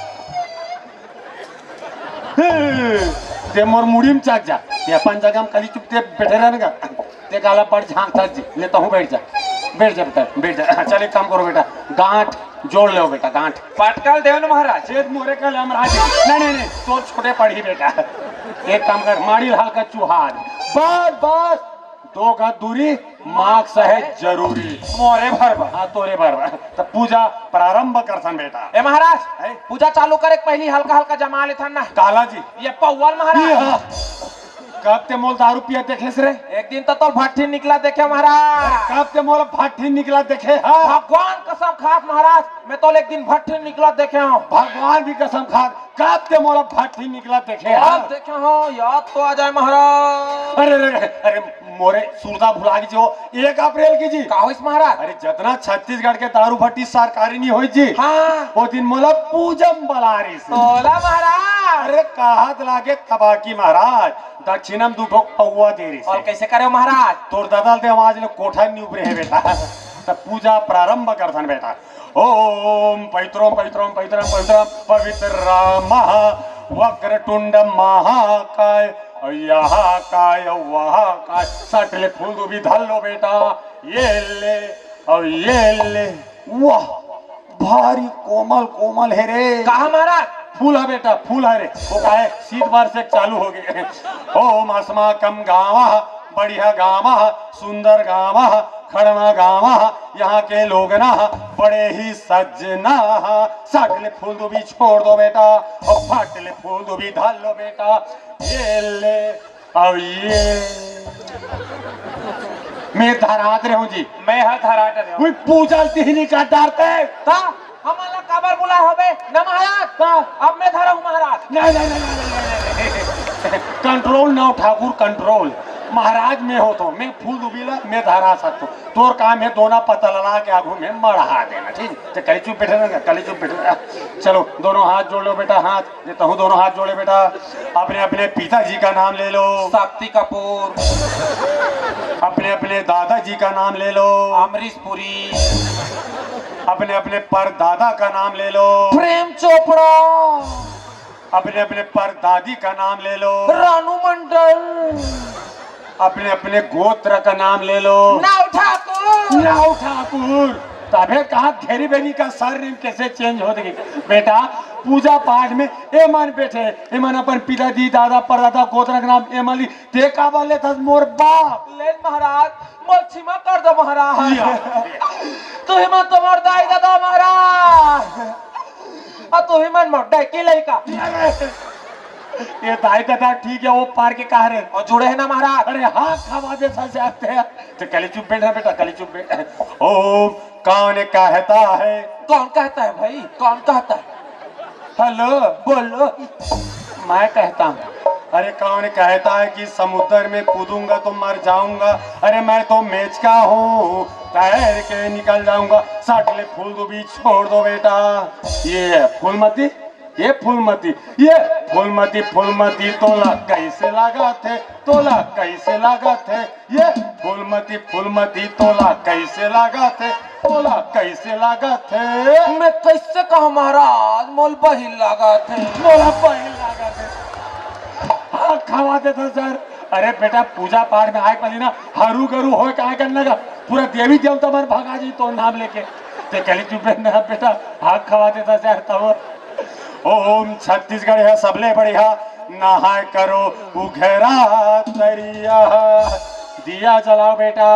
हे, ते मोर मुड़ी में चघ जा, ते अपन जगह में कली चुप ते बैठे रहने का। ते काला पड़ झांक थक जी, ले तहूँ बैठ जा, बैठ जा बेटा, बैठ जा। चल एक काम करो बेटा, गांठ जोड़ लो बेटा, गांठ। पटकल देव न महाराज। छेद मोरे कल हम राज। नहीं, नहीं, नहीं, तो छोटे पड़ी बेटा। एक काम कर, माड़ी ल हल्का चुहार। बस, बस, दो गज दूरी, मास्क है जरूरी। मोरे भर बर। हाँ, तोरे भर बर। त पूजा प्रारंभ करथन बेटा। ए महाराज, हैं? पूजा चालू करे के पहिली हल्का हल्का जमा लेथन ना। काला जी। ये पौवा ल महाराज। ये हाँ। कब ते मोला दारू पिया देखेस रे? एक दिन तो तोर भट्ठी निकला देखे महाराज। कब ते मोला भट्ठी निकला देखे हा? भगवान कसम खात महाराज, मैं तोला एक दिन भट्ठी निकला देखे हंव। भगवान भी कसम खात, कब ते मोला भट्ठी निकला देखे हा? अब देखे हंव, याद तो आ जाए महाराज। अरे, अरे, अरे, अरे, मोरे सुरता भुला गे जी, वो एक अप्रैल की जी। का होइस महाराज? अरे, जतना छत्तीसगढ़ के दारू भट्ठी सरकारी नहीं होइस जी, हाँ। वो दिन मोला पूजा म बला रहिस। तोला महाराज। अरे, कहत लागे तबाकी महाराज, दक्षिणा म दू ठो पौवा दे रहिस। अउ कइसे करे हो महाराज? तोर ददा ल दे, आज ले कोठा नी उबरे हे बेटा। त पूजा प्रारंभ करथन बेटा। ओम पवित्रोम पवित्रोम पवित्रम पवित्रम पवित्र राम वक्रतुंड महाकाय, अउ यहा काय, अउ वहा काय, सट ले फूल दूबी धर लो बेटा, ये ले, अउ ये ले, वाह, भारी कोमल कोमल हे रे। कहा महाराज? फूल हे बेटा, फूल हे रे। वो का हे, शीत बार से चालू हो गे। ओम अस्माकम गाँव, बढ़िया गाँव, सुंदर गाँव, खड़मा गाँव, यहाँ के लोग ना बड़े ही सज्जना। सट ले फूल दूबी छोड़ दो बेटा, अउ फट ले फूल दूबी धर लो बेटा। ये ले, अउ ये मैं धरात रहे हूँ जी। मैं हा धरात रहे हूँ। कोई पूजा तिहनी का डरते। ता हमन ला काबर बुलाए होबे? ना महाराज। ता अब मैं धरा हूँ महाराज। नहीं, नहीं, नहीं, नहीं, नहीं, नहीं। कंट्रोल ना ठाकुर, कंट्रोल। महाराज मैं हो तो, मैं फूल दूबी ला मैं धरा सकतो। तोर काम हे दोना पता लला के आगू में मढ़ा देना, ठीक? तो कली चुप बैठे रहना, कली चुप बैठे रहना। चलो, दोनों हाथ जोड़ लो बेटा, हाथ। ये तहूँ दोनों हाथ जोड़े बेटा, अपने अपने पिताजी का नाम ले लो। शक्ति कपूर। अपने अपने दादाजी का नाम ले लो। अमरीश पुरी। अपने अपने परदादा का नाम ले लो। प्रेम चोपड़ा। अपने अपने परदादी का नाम ले लो। रानू मंडल। अपने अपने गोत्र का नाम ले लो। नाव ठाकुर। नाव ठाकुर। तभे कहा घेरी बेनी का सरनेम कैसे चेंज हो गई। बेटा, पूजा पाठ में एमन बैठे, एमन अपन पिताजी, दादा, परदादा, गोत्र का नाम एमन ली, ते काबर लेथस मोर बाप? ले महाराज, मोर क्षमा कर दो महाराज। या। तुही मन तो मोर दाई ददा महाराज। अउ तुही मन मोर डैकी लइका। ये दाई ददा ठीक हे, वो पार के कहा रे? अउ जुड़े हे ना महाराज। अरे हाँ, खवा दे सर से आते हैं। तो कली चुप बैठ ना बेटा, कली चुप बैठ। ओम कौन कहता है? कौन कहता है भाई? कौन कहता है? हेलो। बोलो। मैं कहता हूँ। अरे कौन कहता है कि समुद्र में कूदूंगा तो मर जाऊंगा? अरे मैं तो मेचका हूँ, तैर के निकल जाऊंगा। सट ले फूल दूबी छोड़ दो बेटा। ये फूलमती, ये फूलमती, ये फूलमती, फूलमती तोला कैसे लागत हे? तोला कैसे लागत हे? ये फूलमती, फूलमती तोला कैसे लागत हे? तोला कैसे लागत हे? मैं कैसे कहूँ महाराज, मोला बहिर लागत हे। मोला बहिर लागत हे। आग खवा देथस यार। अरे बेटा, पूजा पाठ में आए पहली ना, हरू गरू होय काय करना का, पूरा देवी देवता मन भगा जी तो नाम लेके। ते कहली, "चुप रह ना बेटा, आग खवा देथस यार।" तब ओम छत्तीसगढ़ है सबले बढ़िया, नहाय करो उघरा तरिया। दिया जलाओ बेटा।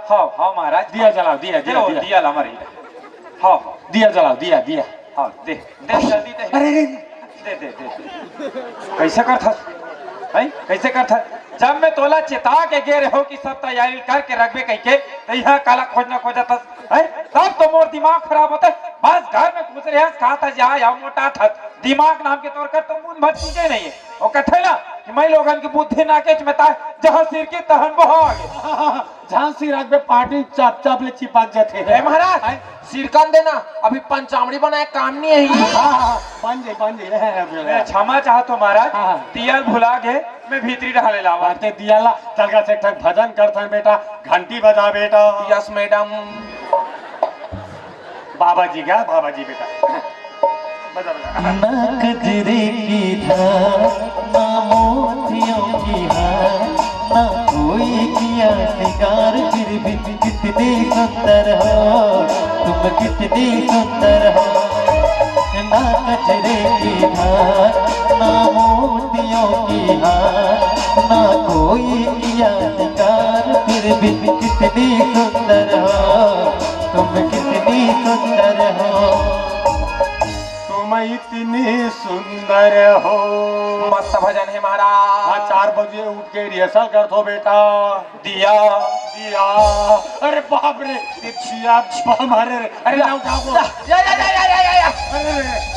हाँ, हाँ महाराज। दिया जलाओ, दिया, दिया, दिया। दिया ला मारी। हाँ, हाँ। दिया जलाओ, दिया, दिया। हाँ, दे, दे, जल्दी दे। अरे, अरे, अरे। दे, दे, दे, दे। कैसे करथस? हैं? कैसे करथस? जब मैं तोला चेता के गे रहो कि सब तैयारी करके रखबे कहिके, त इहाँ काला खोजना खोजत हस, हैं? तब तो मोर दिमाग खराब होथे। बस घर में घुस रहे हस, खात हस, या, या मोटात हस। दिमाग नाम के तोर कर तो बूंद भर चीजे नहीं है। वो कथे ना कि मैं लोगन की बुद्धि नाकेच में ताय, जहाँ सिर की तहन बहा आगे। झांसी राखबे, पार्टी चाप चाप ले चिपक जाथे। ए महाराज, हैं? सिरकन देना, अभी पंचामड़ी बनाए काम नहीं है। हाँ, हाँ, हाँ, बन जाई, बन जाई। ए, क्षमा चाहत हो महाराज, हाँ, हाँ। दियल भुला गे, मैं भीतरी डहाले लावा। बाते दियल ला, तलगा से ठक भजन करथन बेटा, घंटी बजा बेटा। Yes madam. बाबा जी का, बाबा जी बेटा। बजा, बजा। ना कजरे की धार, ना मोतियों की हार, ना कोई किया सिंगार, फिर भी कितनी सुंदर हो तुम, कितनी सुंदर हो। ना कजरे की धार, ना मोतियों की हार, ना कोई किया सिंगार, फिर भी कितनी सुंदर हो तुम, कितनी सुंदर हो। तुम इतनी सुंदर हो। मस्त भजन है महाराज। हाँ, चार बजे उठ के रिहर्सल करथो बेटा। दिया। दिया। अरे बाप रे, ये दिया बा मारे रे। अरे ना उठाओ को। या, या, या, या, या, या, या। अरे रे।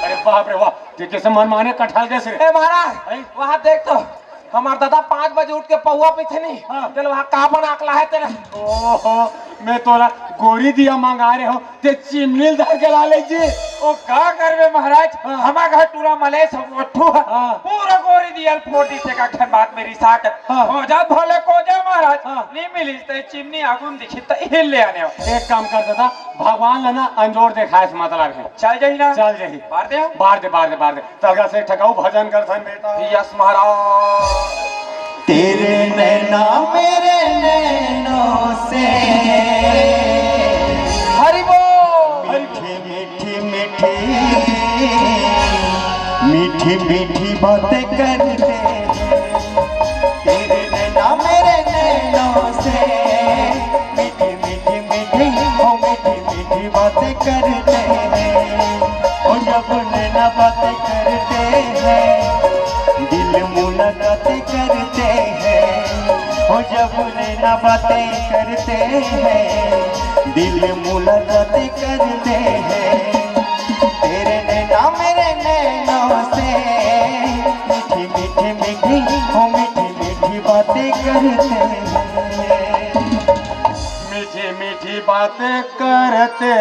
अरे बाप रे, वाह, ये कैसे मन माने कठाल जैसे रे। ए महाराज, हैं? वहाँ देख तो, हमार दादा पाँच बजे उठ के पौवा पीथे नहीं, हाँ। तेल वहाँ का बना के लाहे तेरे। ओहो, मैं तोला गोरी दिया मंगा रहे हो, ते चिमनी धर के ला ले जी। ओ का करबे महाराज, हाँ। हमार घर टूरा मलेश ओठू है। हाँ। पूरा गोरी दिया ल फोड़ दी, ते का खन बात मेरी साथ। हाँ। हो जा भले को जा महाराज, हाँ। नहीं मिली ते चिमनी आगुन दिखी त हिल ले आने हो। एक काम कर दादा, भगवान ला ना अंजोर देखाए से मतलब है। चल जाही ना। चल जाही। बार दे। बार दे, बार दे, बार दे। तलगा से ठकाऊ भजन करथन बेटा। यस महाराज। तेरे नैना मेरे नैनों से। हरि बोल। मीठी मीठी मीठी, मीठी मीठी बातें करते हैं। तेरे नैना मेरे नैनों से, मीठी मीठी मीठी, ओ मीठी मीठी बातें करते हैं। ओ जब नैना बातें करते हैं, दिल मुलाकातें करते हैं। ओ जब नैना बातें करते हैं, दिल मुलाकातें करते हैं। तेरे नैना मेरे नैनों से, मीठी मीठी मीठी, ओ मीठी मीठी बातें करते हैं। मीठी मीठी बातें करते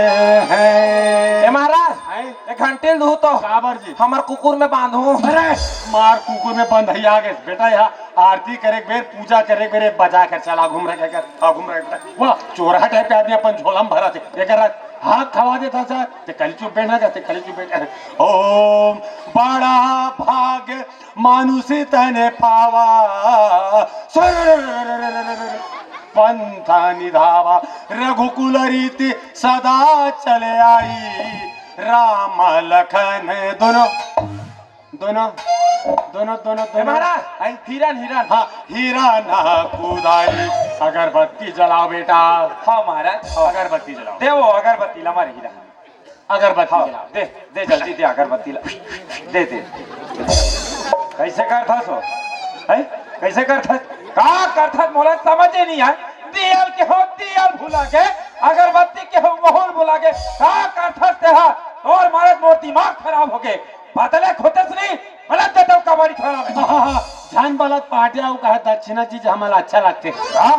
हैं। ए महाराज, हैं? एक घंटे लू तो काबर जी? हमार कुकुर में बांधू। अरे, मार कुकुर में बंधई आगे। बेटा, यहाँ आरती करे के बेर, पूजा करे के बेर, बजा कर चला घूम रहे कर, आ घूम रहे बेटा। वाह, चोरहा टाइप के आदमी अपन झोला में भरा थे। एकर हाथ खवा देता सर, ते कली चुप बैठना का, ते कली चुप बैठना। ओम बड़ा भाग मानुष तन पावा, सर पंथा निधावा, रघुकुल रीति सदा चले आई, राम लखन दोनों, दोनों, दोनों, दोनों, ए दोनों। महाराज, हैं? हिरन, हिरन। हाँ, हिरन कुदाई। अगरबत्ती जलाओ बेटा। हाँ महाराज, हाँ। अगरबत्ती जलाओ। देवो अगरबत्ती ला मारे हिरन। अगरबत्ती हाँ, जलाओ। दे, दे जल्दी दे अगरबत्ती ला। दे, दे। कैसे करथस हो? हैं? कैसे करथस? का करथस मोला समझे नहीं आए। दियल के हो, दियल भुला गे। अगरबत्ती के हो, मोहन भुला गे। का करथस तेहा? तोर मारत मोर दिमाग खराब हो गे। बदले खोतस नहीं, गलत देते हो कबाड़ी खाना में। हाँ, हाँ, हाँ। झन बलत पाटिया, वो कहे दक्षिणा चीज हमला अच्छा लगते। का?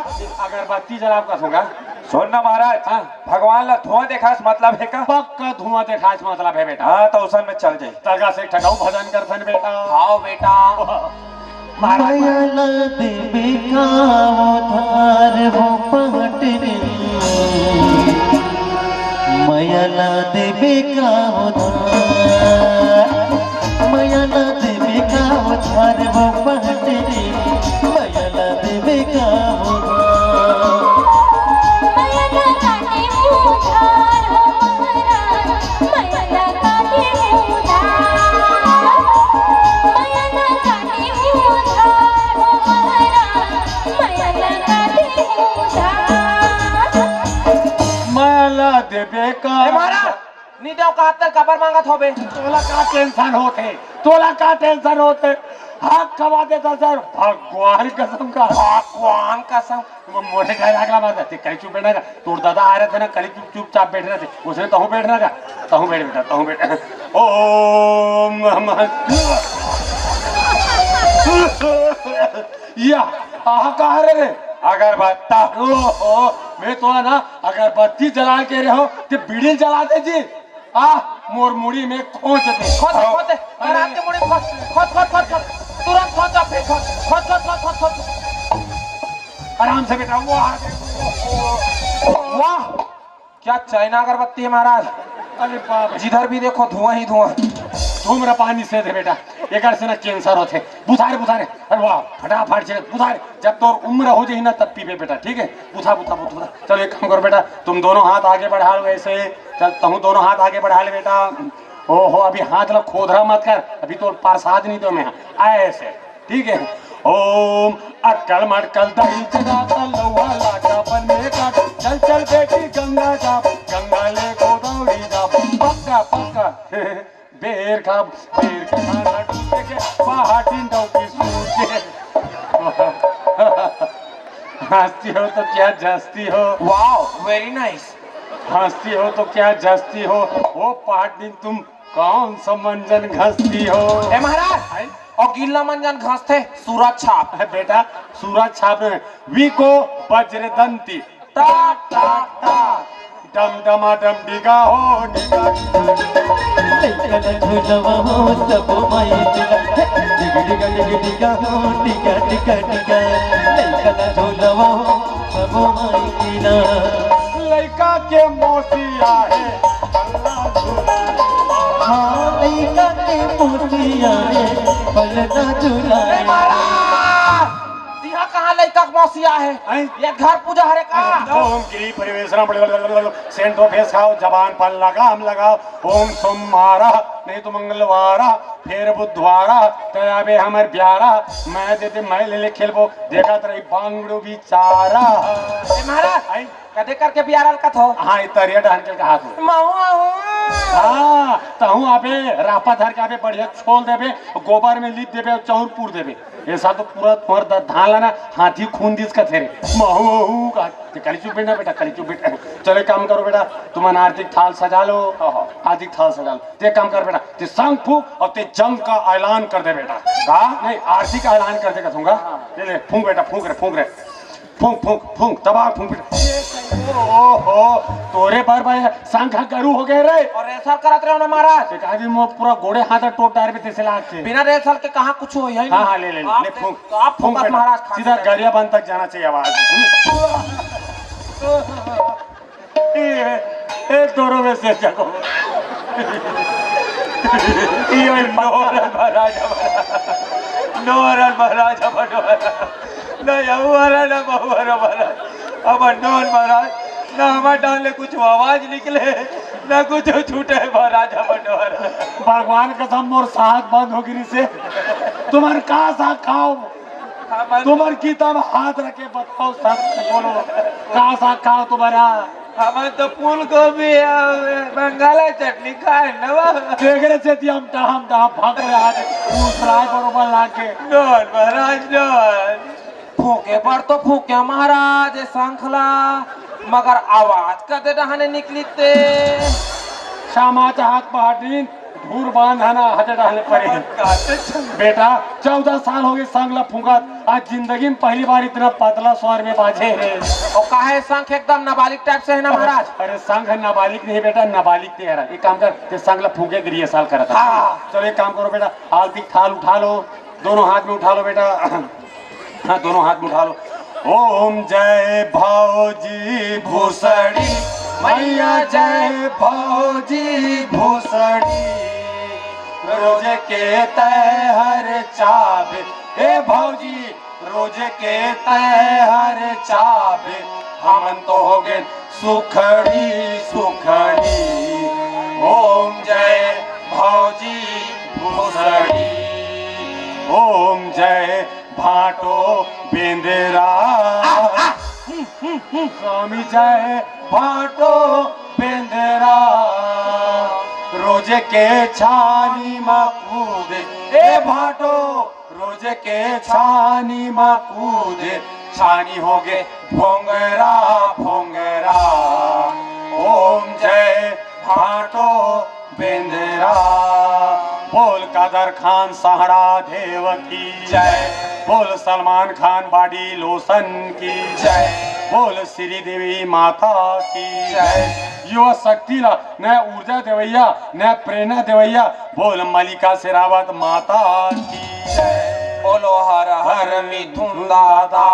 अगरबत्ती जलाओ का होगा। सुन ना महाराज, हाँ। भगवान ला धुआं देखास मतलब है का? पक्का धुआं देखास मतलब है बेटा। हाँ, तो उसन में चल जाए। तलगा से ठकाऊ भजन करथन बेटा। आओ बेटा। महाराज। मया ला देबे का उधार हो पटरी, मया ला देबे का उधार, मया ला देबे का उधार वो पहटरी, मया ला देबे का हो? मया ला काटे उधार हो महाराज, मया ला काटे उधार। मया ला काटे उधार हो महाराज, मया ला काटे उधार। मया ला देबे का? ए महाराज, नी देव कहत त काबर मांगत होबे? तोला का टेंशन होथे? तोला का टेंशन होथे? हाथ खवा देता सर, भगवान कसम का। भगवान कसम। मोरे घर आगला मार देते, कहीं चुप बैठना का। तोर दादा आ रहे थे ना, कहीं चुप, चुपचाप बैठ रहे थे। उसने तहूँ बैठना का, तहूँ बैठ बेटा, तहूँ बैठ। ओम नमः। या, आहा, कहाँ रे रे? अगरबत्ता। ओहो, मैं तो ना अगरबत्ती जला के रहे हो, ते बीड़ी जला दे जी। आ, मोर मुड़ी में खोंच दे। खोंच दे, खोंच दे। अरे। रात के मुड़ी खोंच, खोंच, खोंच, खोंच, खोंच। तुरंत खोंच, अब फिर खोंच, खोंच, खोंच, खोंच, खोंच, खोंच। आराम से बेटा, वाह, वाह, क्या चाइना अगरबत्ती है महाराज। अरे बाप रे। जिधर भी देखो धुआं ही धुआं। धूम्रपान निषेध है बेटा, एकर से ना कैंसर होथे। बुझा रे, बुझा रे। अरे वाह, फटाफट से बुझा रे। जब तोर उम्र हो जाही ना तब पीबे बेटा, ठीक है? बुझा, बुझा, बुझा, बुझा। चलो एक काम करो बेटा, तुम दोनों हाथ आगे बढ़ा लो ऐसे। चल, तहूँ दोनों हाथ आगे बढ़ा ले बेटा। ओहो, अभी हाथ ला खोदरा मत कर, अभी तो प्रसाद नहीं दो मैं, आए ऐसे, ठीक है? ओम अक्कल मटकल दही चना का लौहा लाटा बन में काट, चल चल बेटी गंगा जा, गंगा ले गोदावरी जा, पक्का पक्का। बेर खा, बेर के खाना टूटे के, पहाटिन डौकी सूट के। हंसती हो तो क्या जस्ती हो? Wow, very nice। हंसती हो तो क्या जस्ती हो? ओ पहाटिन, तुम कौन सा मंजन घसती हो? ए महाराज, हैं? और गीला मंजन घसथे सूरज छाप। अरे बेटा, सूरज छाप नहीं, वी को वज्रदंती। टा, टा, टा। डम डमा डम डिगा हो, डिगा, डिगा, डिगा। लइका ला झूलवा हो, सबो माई तेला। हे, डिग, डिग, डिग, डिगा हो, डिगा, डिगा, डिगा। लइका ला झूलवा हो, सबो माई तेला। लइका के मौसी आहे, पल्ला झूला। हाँ, लइका के मौसी आहे, पल्ला झूला। ए महाराज, इहाँ कहाँ लइका के मौसी आहे? हैं? ये घर पूजा हरे का? ओम गृह प्रवेश, सेंट ऑफ फेस खाओ, जबान पर लगाम लगाओ। ओम सोमवारा, नहीं तो मंगलवारा, फेर बुधवारा, तय आबे हमर ब्यारा, मैं देते मैं ले ले खेलबो, देखत रही बांगड़ो बिचारा। ए महाराज, आई? कदे करके बियारा लकत हो? हाँ, ये तरिया डहन के कहा तू। महू, महू। हाँ, तहूँ आबे, रापा धर के आबे, बढ़िया छोल देबे, गोबर में लीप देबे और चौर पूर देबे। ऐसा तो पूरा तुम्हार द-, धान ला ना हाथी खून दिस का थे रे। महू, महू का। ते कली चुप बैठना बेटा, कली चुप बैठ। चलो एक काम करो बेटा, तुमन आरती के थाल सजा लो। हाँ, हाँ। आरती के थाल सजा लो। ते काम कर बेटा, ते शंख फूंक और ते जंग का ऐलान कर दे बेटा। का? नहीं, आरती का ऐलान कर दे कहूँगा। ले, ले, फूंक बेटा, फूंक रे, फूंक रे। फूंक, फूंक, फूंक, दबा फूंक बेटा। ओहो, तोरे बर भाई शंख गरु हो गए रे। और रेसल करत रहो ना महाराज। ते कहा भी मो पूरा गोड़े हाथ टोट डार भी तेसे लाग के। बिना रेसल के कहाँ कुछ हो, यही हाँ, नहीं। हाँ, ले, ले, ले, आप ले, फूंक, तो आप फूंक फूंकत बेटा। महाराज, खास सीधा करके। गरियाबंद तक जाना चाहिए आवाज। ए, ए, दोनों में से जगो। यो नोरल महाराज हमारा। नोरल महाराज हमारा। ना यहुआरा ना बहुआरा महाराज। अब नोन महाराज, ना हमार डाल ले कुछ आवाज निकले, ना कुछ छूटे महाराज, अब डर। भगवान कसम, मोर साथ बंद हो गिरी से। तुम्हार का साग खाओ? हमन तुम्हार किताब हाथ रखे बताओ, सच बोलो, का साग खाओ तुम्हारा? हमन तो फूल गोभी, आ, बंगाला चटनी खाए न बा। तेकरे सेती हम डहम डहम भाग रहे आज, दूसरा बरोबर लाके। नोन महाराज, नोन। फूंके बर तो फूंके महाराज ए शंख ला, मगर आवाज कदे डहाने निकलिते। श्यामा चाहत पहाटिन धूर बांध हना हते डहाने परे। काटे छन। बेटा, चौदह साल हो गए शंख ला फूंकत, आज जिंदगी में पहली बार इतना पतला स्वर में बाजे है। और काहे शंख एकदम नाबालिग टाइप से है ना महाराज? अरे शंख नाबालिग नहीं बेटा, नाबालिग ते हरा। एक काम कर, ते शंख ला फूंके के रिहर्सल करत है। हाँ। चलो एक काम करो बेटा, आरती थाल उठा लो, दोनों हाथ में उठा लो बेटा। हाँ, दोनों हाथ में उठा लो। ओम जय भौजी भूसड़ी, मैया जय भौजी भूसड़ी। रोज के तैहर चाबे, ए भौजी, रोज के तैहर चाबे, हमन तो हो गए सुखड़ी सुखड़ी। ओम जय भौजी भूसड़ी, ओम जय भाटो बेंदरा। स्वामी जय भाटो बेंदरा, रोज के छानी म कूदे, ए भाटो, रोज के छानी म कूदे, छानी हो गे भोंगरा भोंगरा। ओम जय भाटो बेंदरा। बोल कादर खान सहाड़ा देव की जय। बोल सलमान खान बॉडी लोशन की जय। बोल श्री देवी माता की जय। युवा शक्ति ला नया ऊर्जा देवैया, नया प्रेरणा देवैया, बोल मलिका शेरावत माता की जय। बोलो हर हर मिथुन दादा।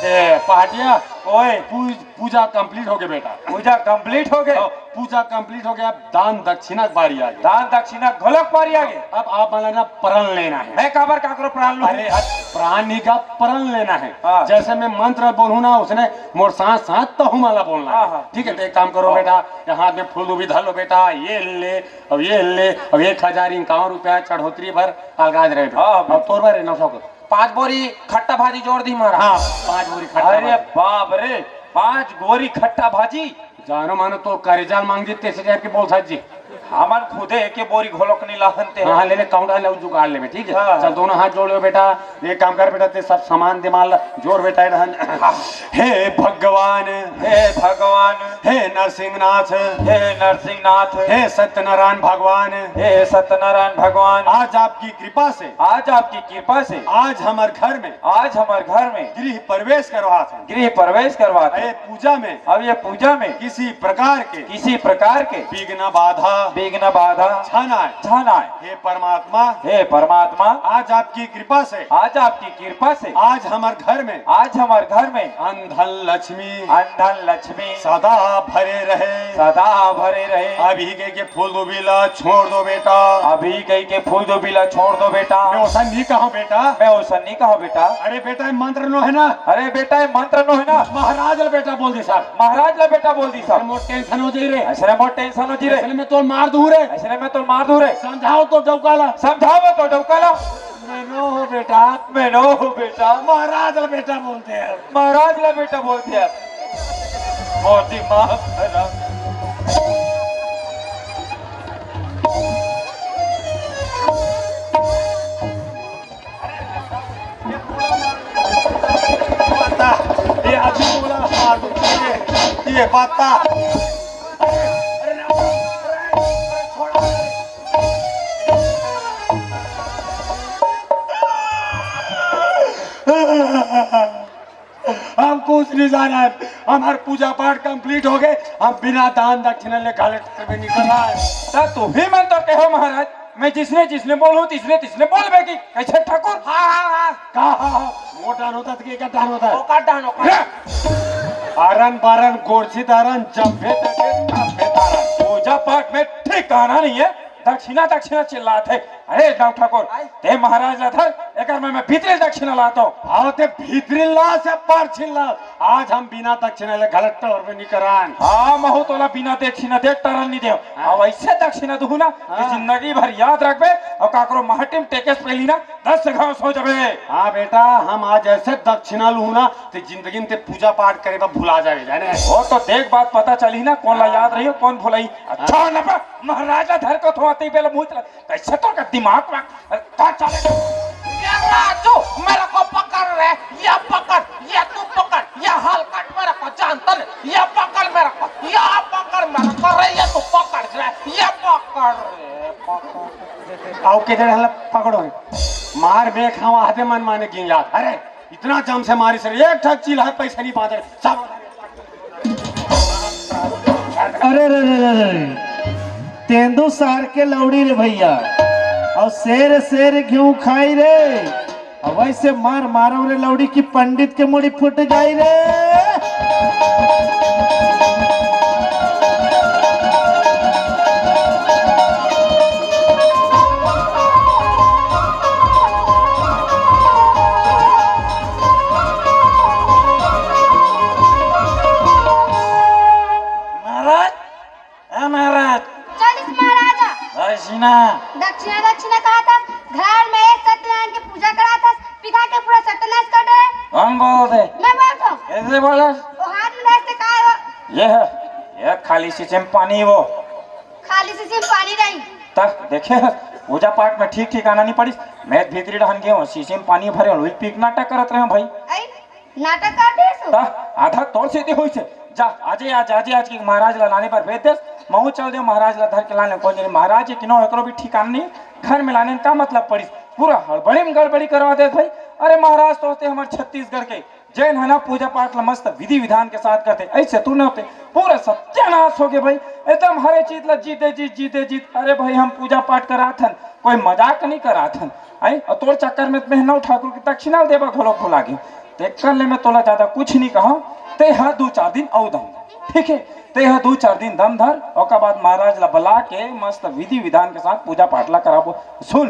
ए पहाटिया, ओए, पूज-, पूजा कंप्लीट हो गए बेटा। पूजा कंप्लीट हो गए। हाँ, पूजा कंप्लीट हो गया। अब दान दक्षिणा के बारी आ गई। दान दक्षिणा घलोक बारी आ गई। अब आप मन ला ना प्रण लेना है। मैं काबर काकरो प्रण लूं? अरे यार, प्रण नहीं का, प्रण लेना है। हाँ। जैसे मैं मंत्र बोलूं ना, उसने मोर साथ साथ तहु माला बोलना है। हाँ, हाँ। ठीक है, तो एक काम करो हाँ। बेटा, ये हाथ में फूल भी धर लो बेटा, ये ले, अब ये ले, अब एक हजार इक्यावन रुपया चढ़ोतरी भर अलगाज रहे बेटा। हाँ, अब तोर बारे नौ सौ को। पांच बोरी खट्टा भाजी जोड़ दी महाराज। हाँ, पांच बोरी खट्टा अरे भाजी। बाप रे, पांच बोरी खट्टा भाजी। जानो मानो तो करेजा ल मांग दी, तैसे टाइप के बोल साज जी। हमन खुदे एक बोरी घोलक नहीं लाहन ते। हाँ, ले ले, काउंटर ले, जुगाड़ ले, ठीक है? हाँ। चल, दोनों हाथ जोड़ लो बेटा। एक काम कर बेटा, ते सब सामान दिमाग ला जोर बेटा, रहन। हाँ। हे भगवान, हे भगवान, हे नरसिंहनाथ, हे नरसिंहनाथ, हे सत्यनारायण भगवान, हे सत्यनारायण भगवान, आज आपकी कृपा से, आज आपकी कृपा से, आज हमर घर में, आज हमर घर में गृह प्रवेश करवात हे। गृह प्रवेश करवात हे। ये पूजा में, अब ये पूजा में किसी प्रकार के, किसी प्रकार के विघ्न बाधा, विघ्न बाधा छनाय, छनाय। हे परमात्मा, हे परमात्मा, आज आपकी कृपा से, आज आपकी कृपा से, आज हमर घर में, आज हमर घर में अन धन लक्ष्मी, अन धन लक्ष्मी सदा भरे रहे, सदा भरे रहे। अभी के, के फूल दुबी ला छोड़ दो बेटा। अभी कही के फूल दुबी ला छोड़ दो बेटा। मैं ओसन नहीं कहा बेटा। मैं ओसन नहीं कहा बेटा। अरे बेटा, ये मंत्र नो है ना। अरे बेटा, ये मंत्र नो है ना। महाराज ला बेटा बोल दे साहब। महाराज ला बेटा बोल दी साहब। मोर टेंशन हो जाई रे। ऐसे मोर टेंशन हो जी रे। ऐसे मैं तो मार दूं रे। ऐसे मैं तो मार दूं रे। समझाओ तो डौका ला। समझाओ तो डौका ला। मैं नो हो बेटा। मैं नो हो बेटा। महाराज ला बेटा बोलते हैं। महाराज ला बेटा बोलते हैं। मोर दिमाग खराब। पत्ता, ये आदमी बोला, ये, ये पत्ता। हम कुछ नहीं जाना है, हमार पूजा पाठ कंप्लीट हो गए, हम बिना दान दक्षिणा ले घाले में निकल आए। त तुही मन तो कहो महाराज, मैं जिसने जिसने बोलूं, तिसने तिसने बोलबे की। कैसे ठाकुर? हाँ, हाँ, हाँ। का हाँ, हाँ? मोटा होता तो के का डान होता है? ओका डान, ओका। अरन बारन गोरछी दारन जब भेद तब भेद तारन। पूजा पाठ में ठिकाना नहीं है, दक्षिणा दक्षिणा चिल्लात है। अरे राम ठाकुर, आय। ते महाराज ला धर, एकर में मैं भीतरी दक्षिणा लात हूँ। आओ ते भीतरी ला से पर छिल्ला। आज हम बिना दक्षिणा ले घलत टोर में निकरान। हाँ, महू तोला बिना दक्षिणा देख टरन नहीं देव। हाँ। अब ऐसे दक्षिणा दूँ ना कि हाँ। जिंदगी भर याद रखबे और काकरो महटिम टेकेस पहली ना दस घास हो जाबे। हाँ बेटा, हम आज ऐसे दक्षिणा लूँ ना, ते जिंदगी में ते पूजा पाठ करे बा भुला जावे, जाने? वो तो देख बात पता चली ना, कौन ला हाँ। याद रही, कौन भुलाई। अच्छा हाँ। ना बा, महाराज ला धर को थोड़ा ते बेला मुँह चला। कैसे तो का दिमाग में, अरे, कहाँ चले गए? ये राजू, मेरे को पकड़ रे, ये पकड़, ये तू पकड़, ये हलकट मेरे को जानता नहीं, ये पकड़ मेरे को, ये पकड़ मेरे को रे, ये तू पकड़ रे, ये पकड़ रे, पकड़। आओ, किधर है? पकड़ो। मार बे खावा, आधे मन माने गिन याद। अरे, इतना जम से मारी सर, एक ठक चील है, पैसा नहीं बांधे, सब अरे रे रे रे रे, तेंदू सार के लौड़ी रे भैया, और शेर शेर घिउ खाई रे, और वैसे मार मारो रे लौड़ी की पंडित के मुड़ी फूट जाई रे। महाराज। चलिस महाराजा। दक्षिणा। दक्षिणा, दक्षिणा कहा था, घर में सत्यनारायण की पूजा करा था, पिता के पूरा सत्यानाश कर दे। कौन बोल दे? मैं बोल दो। कैसे बोला? वो हाथ में से काय हो? ये है, ये खाली शीशे में पानी वो। खाली शीशे में पानी नहीं। तब देखे, पूजा पाठ में ठीक ठिकाना नहीं पड़िस। मैं भीतरी डहन गए हूँ, शीशे में पानी भरे हूँ, वही पीक नाटक करत रहे हूँ भाई। आई, नाटक कर दे सो। ता आधा तोर से होइसे। जा, आजे आज, आजे आज के महाराज ला लाने पर भेज देस। महू चल दे महाराज ला धर के लाने। कोन जनी महाराज के किनो एकरो भी ठिकाना नहीं। घर में लाने का मतलब पड़िस, पूरा हड़बड़ी में गड़बड़ी करवा देस भाई। अरे महाराज तो होते हमर छत्तीसगढ़ के, जेन है ना पूजा पाठ ला मस्त विधि विधान के साथ करते, ऐसे तू न होते, पूरा सत्यानाश हो गए भाई। एकदम हरे चीज ला जीते जीत, जीते जीत। अरे भाई हम पूजा पाठ करात हन, कोई मजाक नहीं करात हन। आई, और तोर चक्कर में मैं नौ ठाकुर की दक्षिणा देवा घोलो भुला गयो। ते कर ले, मैं तोला ज्यादा कुछ नहीं कहा। ते हा दो चार दिन अउ दम धर, ठीक है? ते हा दो चार दिन दम धर, ओकर बाद महाराज ला बुला के मस्त विधि विधान के साथ पूजा पाठ ला कराबो। सुन,